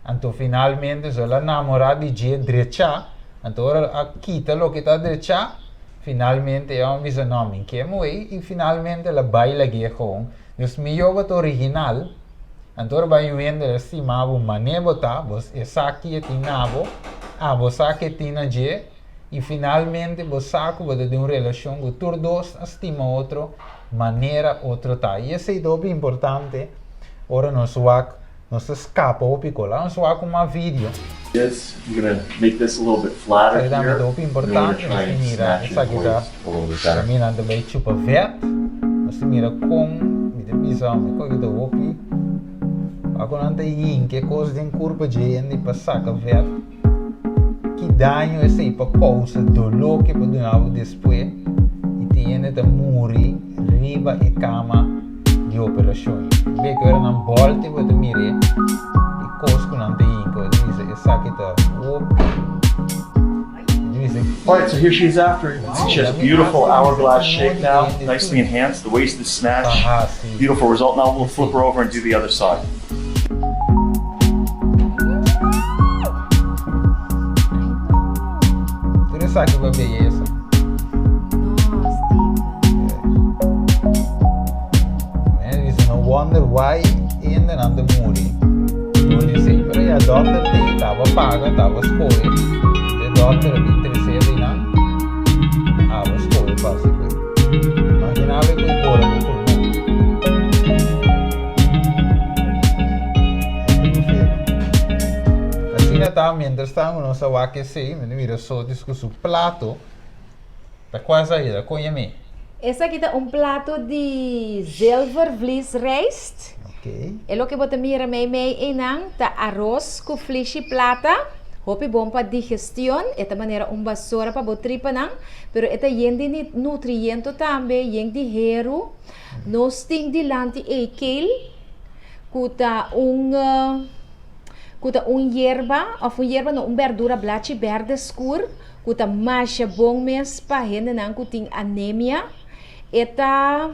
Speaker 2: Anto finalmente zo el a namorá di dje drechá, anto ora el a kita loke ta drechá, finalmente e hòmber bisa no, mi ke muhé, i finalmente el a bai lag'é gewoon. Dus mihó bo ta original, anto ora bai un hende el a stima bo mané bo ta, bo e sa ki e tin na bo, abo sa ke tin na dje, i finalmente bo sa ku bo ta den un relashon ku tur dos a stima otro manera otro ta. I esei ta hopi importante ora nos wak Nos ta scapa hopi cos. Laga nos wak un mas video.
Speaker 13: This, I'm gonna make this a little bit flatter
Speaker 2: Esaki tambe
Speaker 13: here,
Speaker 2: ta hopi
Speaker 13: and then we're gonna
Speaker 2: importante.
Speaker 13: try
Speaker 2: Nos tin
Speaker 13: and
Speaker 2: mira
Speaker 13: snatch it
Speaker 2: esaki ta
Speaker 13: waist a little bit better.
Speaker 2: caminda nan ta bay chupa vet. Nos tin mira con mi ta bisa mi cu aki ta hopi. Wak cu nan ta yinca e cos den curpa dje hende pa saca vet. Ki daño esei pa kousa doló ke por duna bo despues i tin hende ta muri riba e kama di operashon. Be ku ora nan bòlta i bo ta mir'é e kos ku nan ta hinka bo ta bisa esaki ta hopi. Bo ta bisa
Speaker 13: Alright, so here she is after. You can see she has a beautiful hourglass shape now, nicely enhanced. The waist is snatched. Beautiful result. Now we'll flip her over and do the other side.
Speaker 2: Tur esaki pa beyesa. Men dice, no wonder why hende nan ta muri. Tur di esei. Pero ya dokter te taba paga, taba scohe. E dokter a bin trece di nan. Aba scohe pa haci cu. Imagina bo cu e bora bo pulmon. Asina ta, mientras tanto nos a wak esei, mi ta mira Sotis ku su plato ta kua esaki ta? Koña mi.
Speaker 1: Esaki ta un plato di zilvervliesrijst. E loke bo ta mira meimei einan ta aros ku flishi plata, hopi bon pa digestion, e ta manera un basora pa bo tripanan, pero e ta yen di nutriento tambe, yen di heru. Nos tin dilanti ei kale, ku ta un ku ta un yerba, òf un yerba no, un bèrdura blachi bèrdè skur, ku ta masha bon mes pa hendenan ku tin anemia. E ta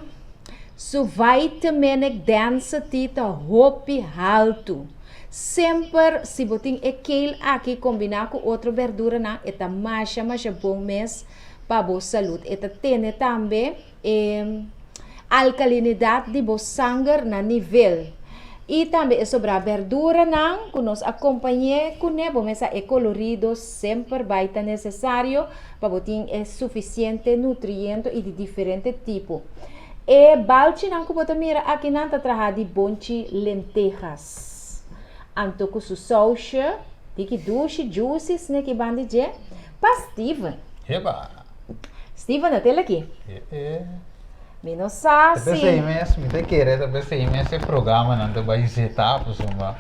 Speaker 1: su vitaminic density ta hopi haltu. Semper si bo tin e kale aki kombiná ku otro bèrduranan, e ta masha masha bon mes pa bo salud. E ta tene tambe. E alkalinidat di bo sanger na nivel. I tambe e sobrá berduranan ku nos a kompañ'é kuné bo mesa e kolorido semper bai ta nesesario pa bo tin e sufisiente nutriento i di diferente tipo. E balchinan ku bo ta mira akinan ta traha di bonchi lentejas. Anto ku su sausje diki dushi, juicy, sneki bandi dje pa Steven.
Speaker 2: Heba!
Speaker 1: Steven a tel aki. Mi no sa
Speaker 2: Ta
Speaker 1: si.
Speaker 2: p'esei mes, mi ta kere ta p'esei mes e programanan ta bai zeta pasobra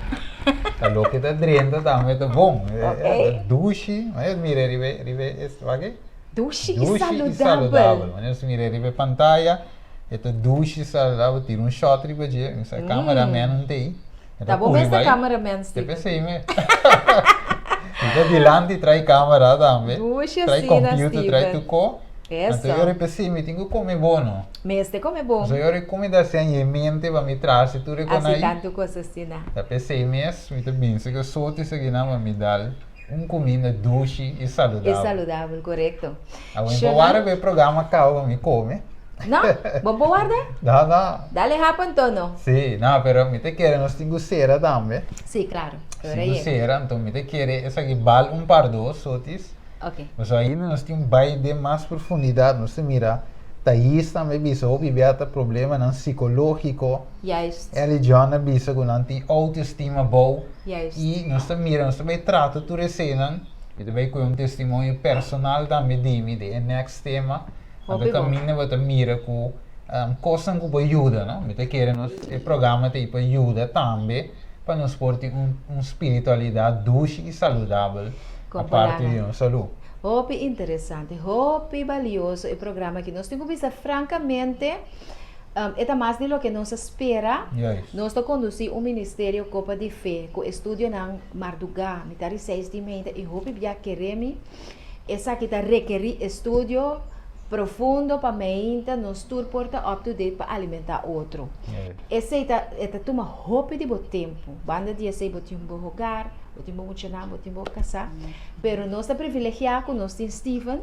Speaker 2: ta loke ta drenta tambe ta bon.
Speaker 1: Ok.
Speaker 2: Ta dushi, manera mira riba e riba e wak e?
Speaker 1: Dushi i
Speaker 2: Dushi i
Speaker 1: saludabel.
Speaker 2: saludabel. Manera nos mira riba e pantaya e ta dushi i saludabel, tira un shot riba dje, mi sa e cameraman un t'ei. E
Speaker 1: Ta bo
Speaker 2: kuri
Speaker 1: mes ta
Speaker 2: bai.
Speaker 1: cameraman,
Speaker 2: Ta
Speaker 1: Steven.
Speaker 2: p'esei mes. Mi ta dilanti trae camera tambe.
Speaker 1: Dushi
Speaker 2: Trae
Speaker 1: asina,
Speaker 2: computer, trae
Speaker 1: Steven.
Speaker 2: tur ko.
Speaker 1: Eso.
Speaker 2: Anto yori p'esei mi tin ku kome bon no.
Speaker 1: Mester kome bon.
Speaker 2: So yori kumida asina ye mente pa mi trase tur e kon
Speaker 1: Asi
Speaker 2: ai.
Speaker 1: tantu kos asina.
Speaker 2: Ta p'esei mes mi ta binse ku soti esaki-nan pa mi dal un kuminda dushi i saludabel.
Speaker 1: I saludabel, korekto.
Speaker 2: Awor mi por warda pa e programa kaba pa mi kome.
Speaker 1: No? Bo por warda?
Speaker 2: No, no.
Speaker 1: Dale hapo anto no.
Speaker 2: Si, no, pero mi ta kere nos tin ku sera tambe.
Speaker 1: Si, klaro.
Speaker 2: Tin ku sera, anto mi ta kere esaki bal un par dos sotis.
Speaker 1: Ok.
Speaker 2: Pasobra ainda nos tin bai den mas profundidat, nos ta mira Thais tambe bisa hopi bia ta problemanan sikológiko.
Speaker 1: Juist.
Speaker 2: Ellie John a bisa ku nan tin outoestima bou.
Speaker 1: Juist.
Speaker 2: I nos ta mira, nos ta bai trata tur eseinan. Mi ta bai kohe un testimonio personal tambe di mi den e next tema.
Speaker 1: Hopi
Speaker 2: Anto
Speaker 1: bon.
Speaker 2: kaminda bo ta mira ku kosnan ku por yuda, no? Mi ta kere nos e programa ta ei pa yuda tambe pa nos por tin un un spiritualidat dushi i saludabel. Aparte di nos salú.
Speaker 1: Hopi interesante, hopi balioso e programa aki. Nos tin ku bisa frankamente, e ta mas di loke nos a spera. Nos ta kondusí un ministerio Kopa di Fe ku estudionan mardugá, mitar di seis di meinta i hopi bia kere mi. Esaki ta rekerí estudio profundo pa meinta nos tur por ta up to date pa alimentá otro. Esei ta e ta tuma hopi di bo tempu. Banda di esei bo tin bo hogar. Bo tin bo muchanan, bo tin bo kasá. Pero nos ta privilegiá ku nos tin Steven,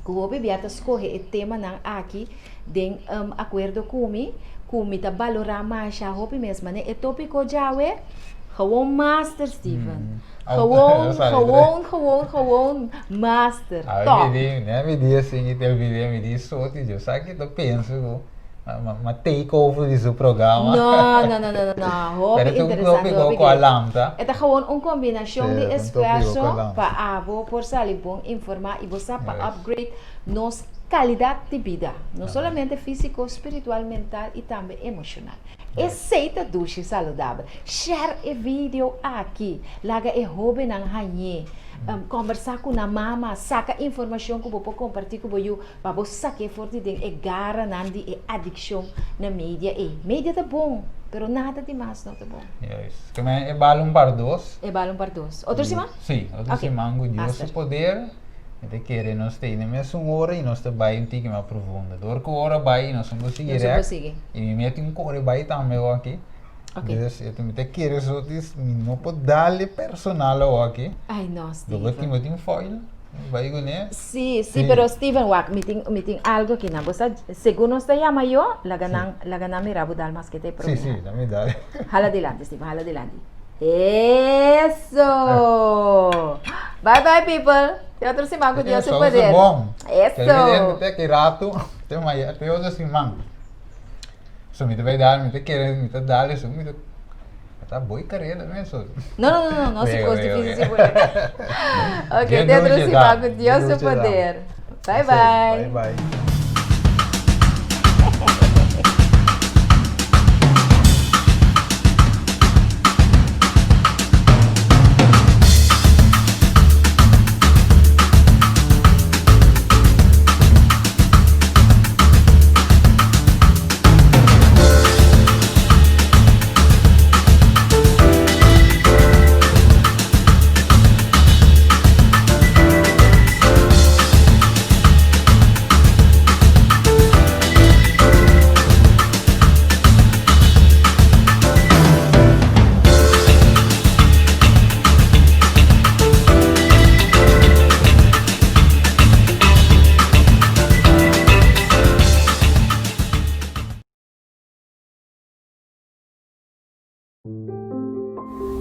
Speaker 1: ku hopi bia ta skohe e temanan aki den akuerdo ku mi, ku mi ta balorá masha hopi mes. Manera e tópiko djawe, gewoon master Steven. Gewoon, gewoon, gewoon, gewoon master. Top.
Speaker 2: Mi di asin i te video, mi di soti, yo sa ki ta pensa ku. Ma take over di su programa.
Speaker 1: No, no, no, no, no, no. Hopi
Speaker 2: Pero
Speaker 1: interesante, hopi
Speaker 2: ku alanta.
Speaker 1: E ta gewoon un kombinashon di esfuerso pa abo por sali bon informá i bo sa pa upgrade nos kalidat di bida. No solamente físiko, spiritual, mental i tambe emoshonal. Esei ta dushi saludabel. Share e video aki. Laga e hóbennan hañ'é. Kòmbersá ku nan mama. Saka informashon ku bo por kompartí ku bo yu. Pa bo sak'é for di den e garanan di e adikshon na media ei. Media ta bon, pero nada di mas no ta bon.
Speaker 2: Juist. Ke men e bal un par dos.
Speaker 1: E bal un par dos. Otro siman?
Speaker 2: Sí, otro siman ku Dios su poder mi ta kere nos ta den mesun ora i nos ta bai un tiki mas profundo. Dor ku ora bai nos no por sigui rèk i mi mete un kore bai tambe awor-aki. Dus mi ta kere so mi no por dal e personal awor-aki.
Speaker 1: Ai no, Steven.
Speaker 2: Bo tin foil? Bai kuné?
Speaker 1: Sí, sí, pero Steven, wak, mi tin, mi tin algo aki nan. Bo sa, segun nos ta yama yo, laga nan, laga nan mira bo dal mas ke ta e promé.
Speaker 2: Sí, sí, la mi dal.
Speaker 1: Hala dilanti, Steven, hala dilanti. Eso! Bye bye, people. Te otro siman ku Dios su poder.
Speaker 2: Bon.
Speaker 1: Eso!
Speaker 2: Te aki ratu, te maya, te otro siman. So mi ta bai dal, mi ta kere, mi ta dal eso, mi ta ta boi kareda mes so.
Speaker 1: No, no, no, no, no si kos difícil si por. Ok, te otro siman ku Dios su poder. Bye bye.
Speaker 2: Bye bye.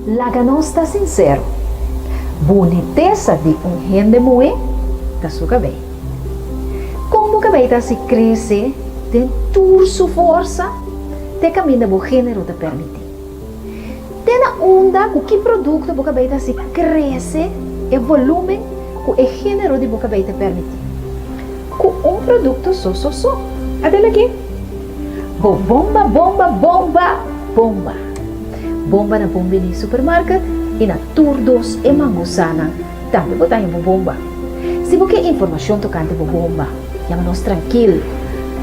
Speaker 1: Laga nos ta sinsero, bunitesa di un hende muhé ta su kabei. Kon bo kabei ta hasi krese den tur su forsa te kaminda bo género ta permití? Te na unda ku ki produkto bo kabei ta hasi krese e volúmen ku e género di bo kabei ta permití? Ku un produkto so so so. Atende aki. Bo bomba, bomba, bomba, bomba. Bomba na Bon Bini Supermarket i na tur dos e mangusanan tambe bo ta haña bo bomba. Si bo ke informashon tokante bo bomba, yama nos trankil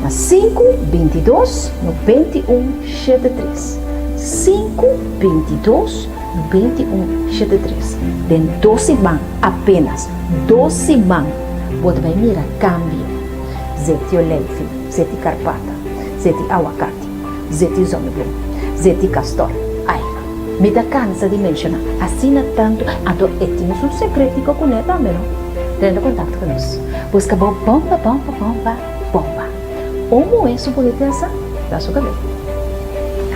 Speaker 1: na sinku 22 91 73, sinku 22 91 73. Den dos siman, apenas dos siman, bo ta bai mira kambio. Zeti oleifi, zeti karpata, zeti awakati, zeti zonnebloem, zeti kastor. Ai, mi ta kansa di menshoná asina tantu, anto e tin su sekretico kuné tambe no. Drenta kontakto ku nos. Buska bo bomba, bomba, bomba, bomba. Un muhé su bunitesa ta su kabei.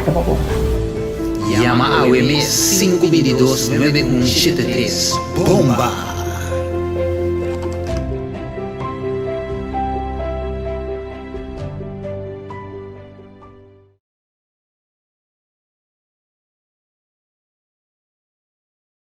Speaker 1: Ata bo bomba.
Speaker 14: Yama awe mes 5 22 91 73. Bomba!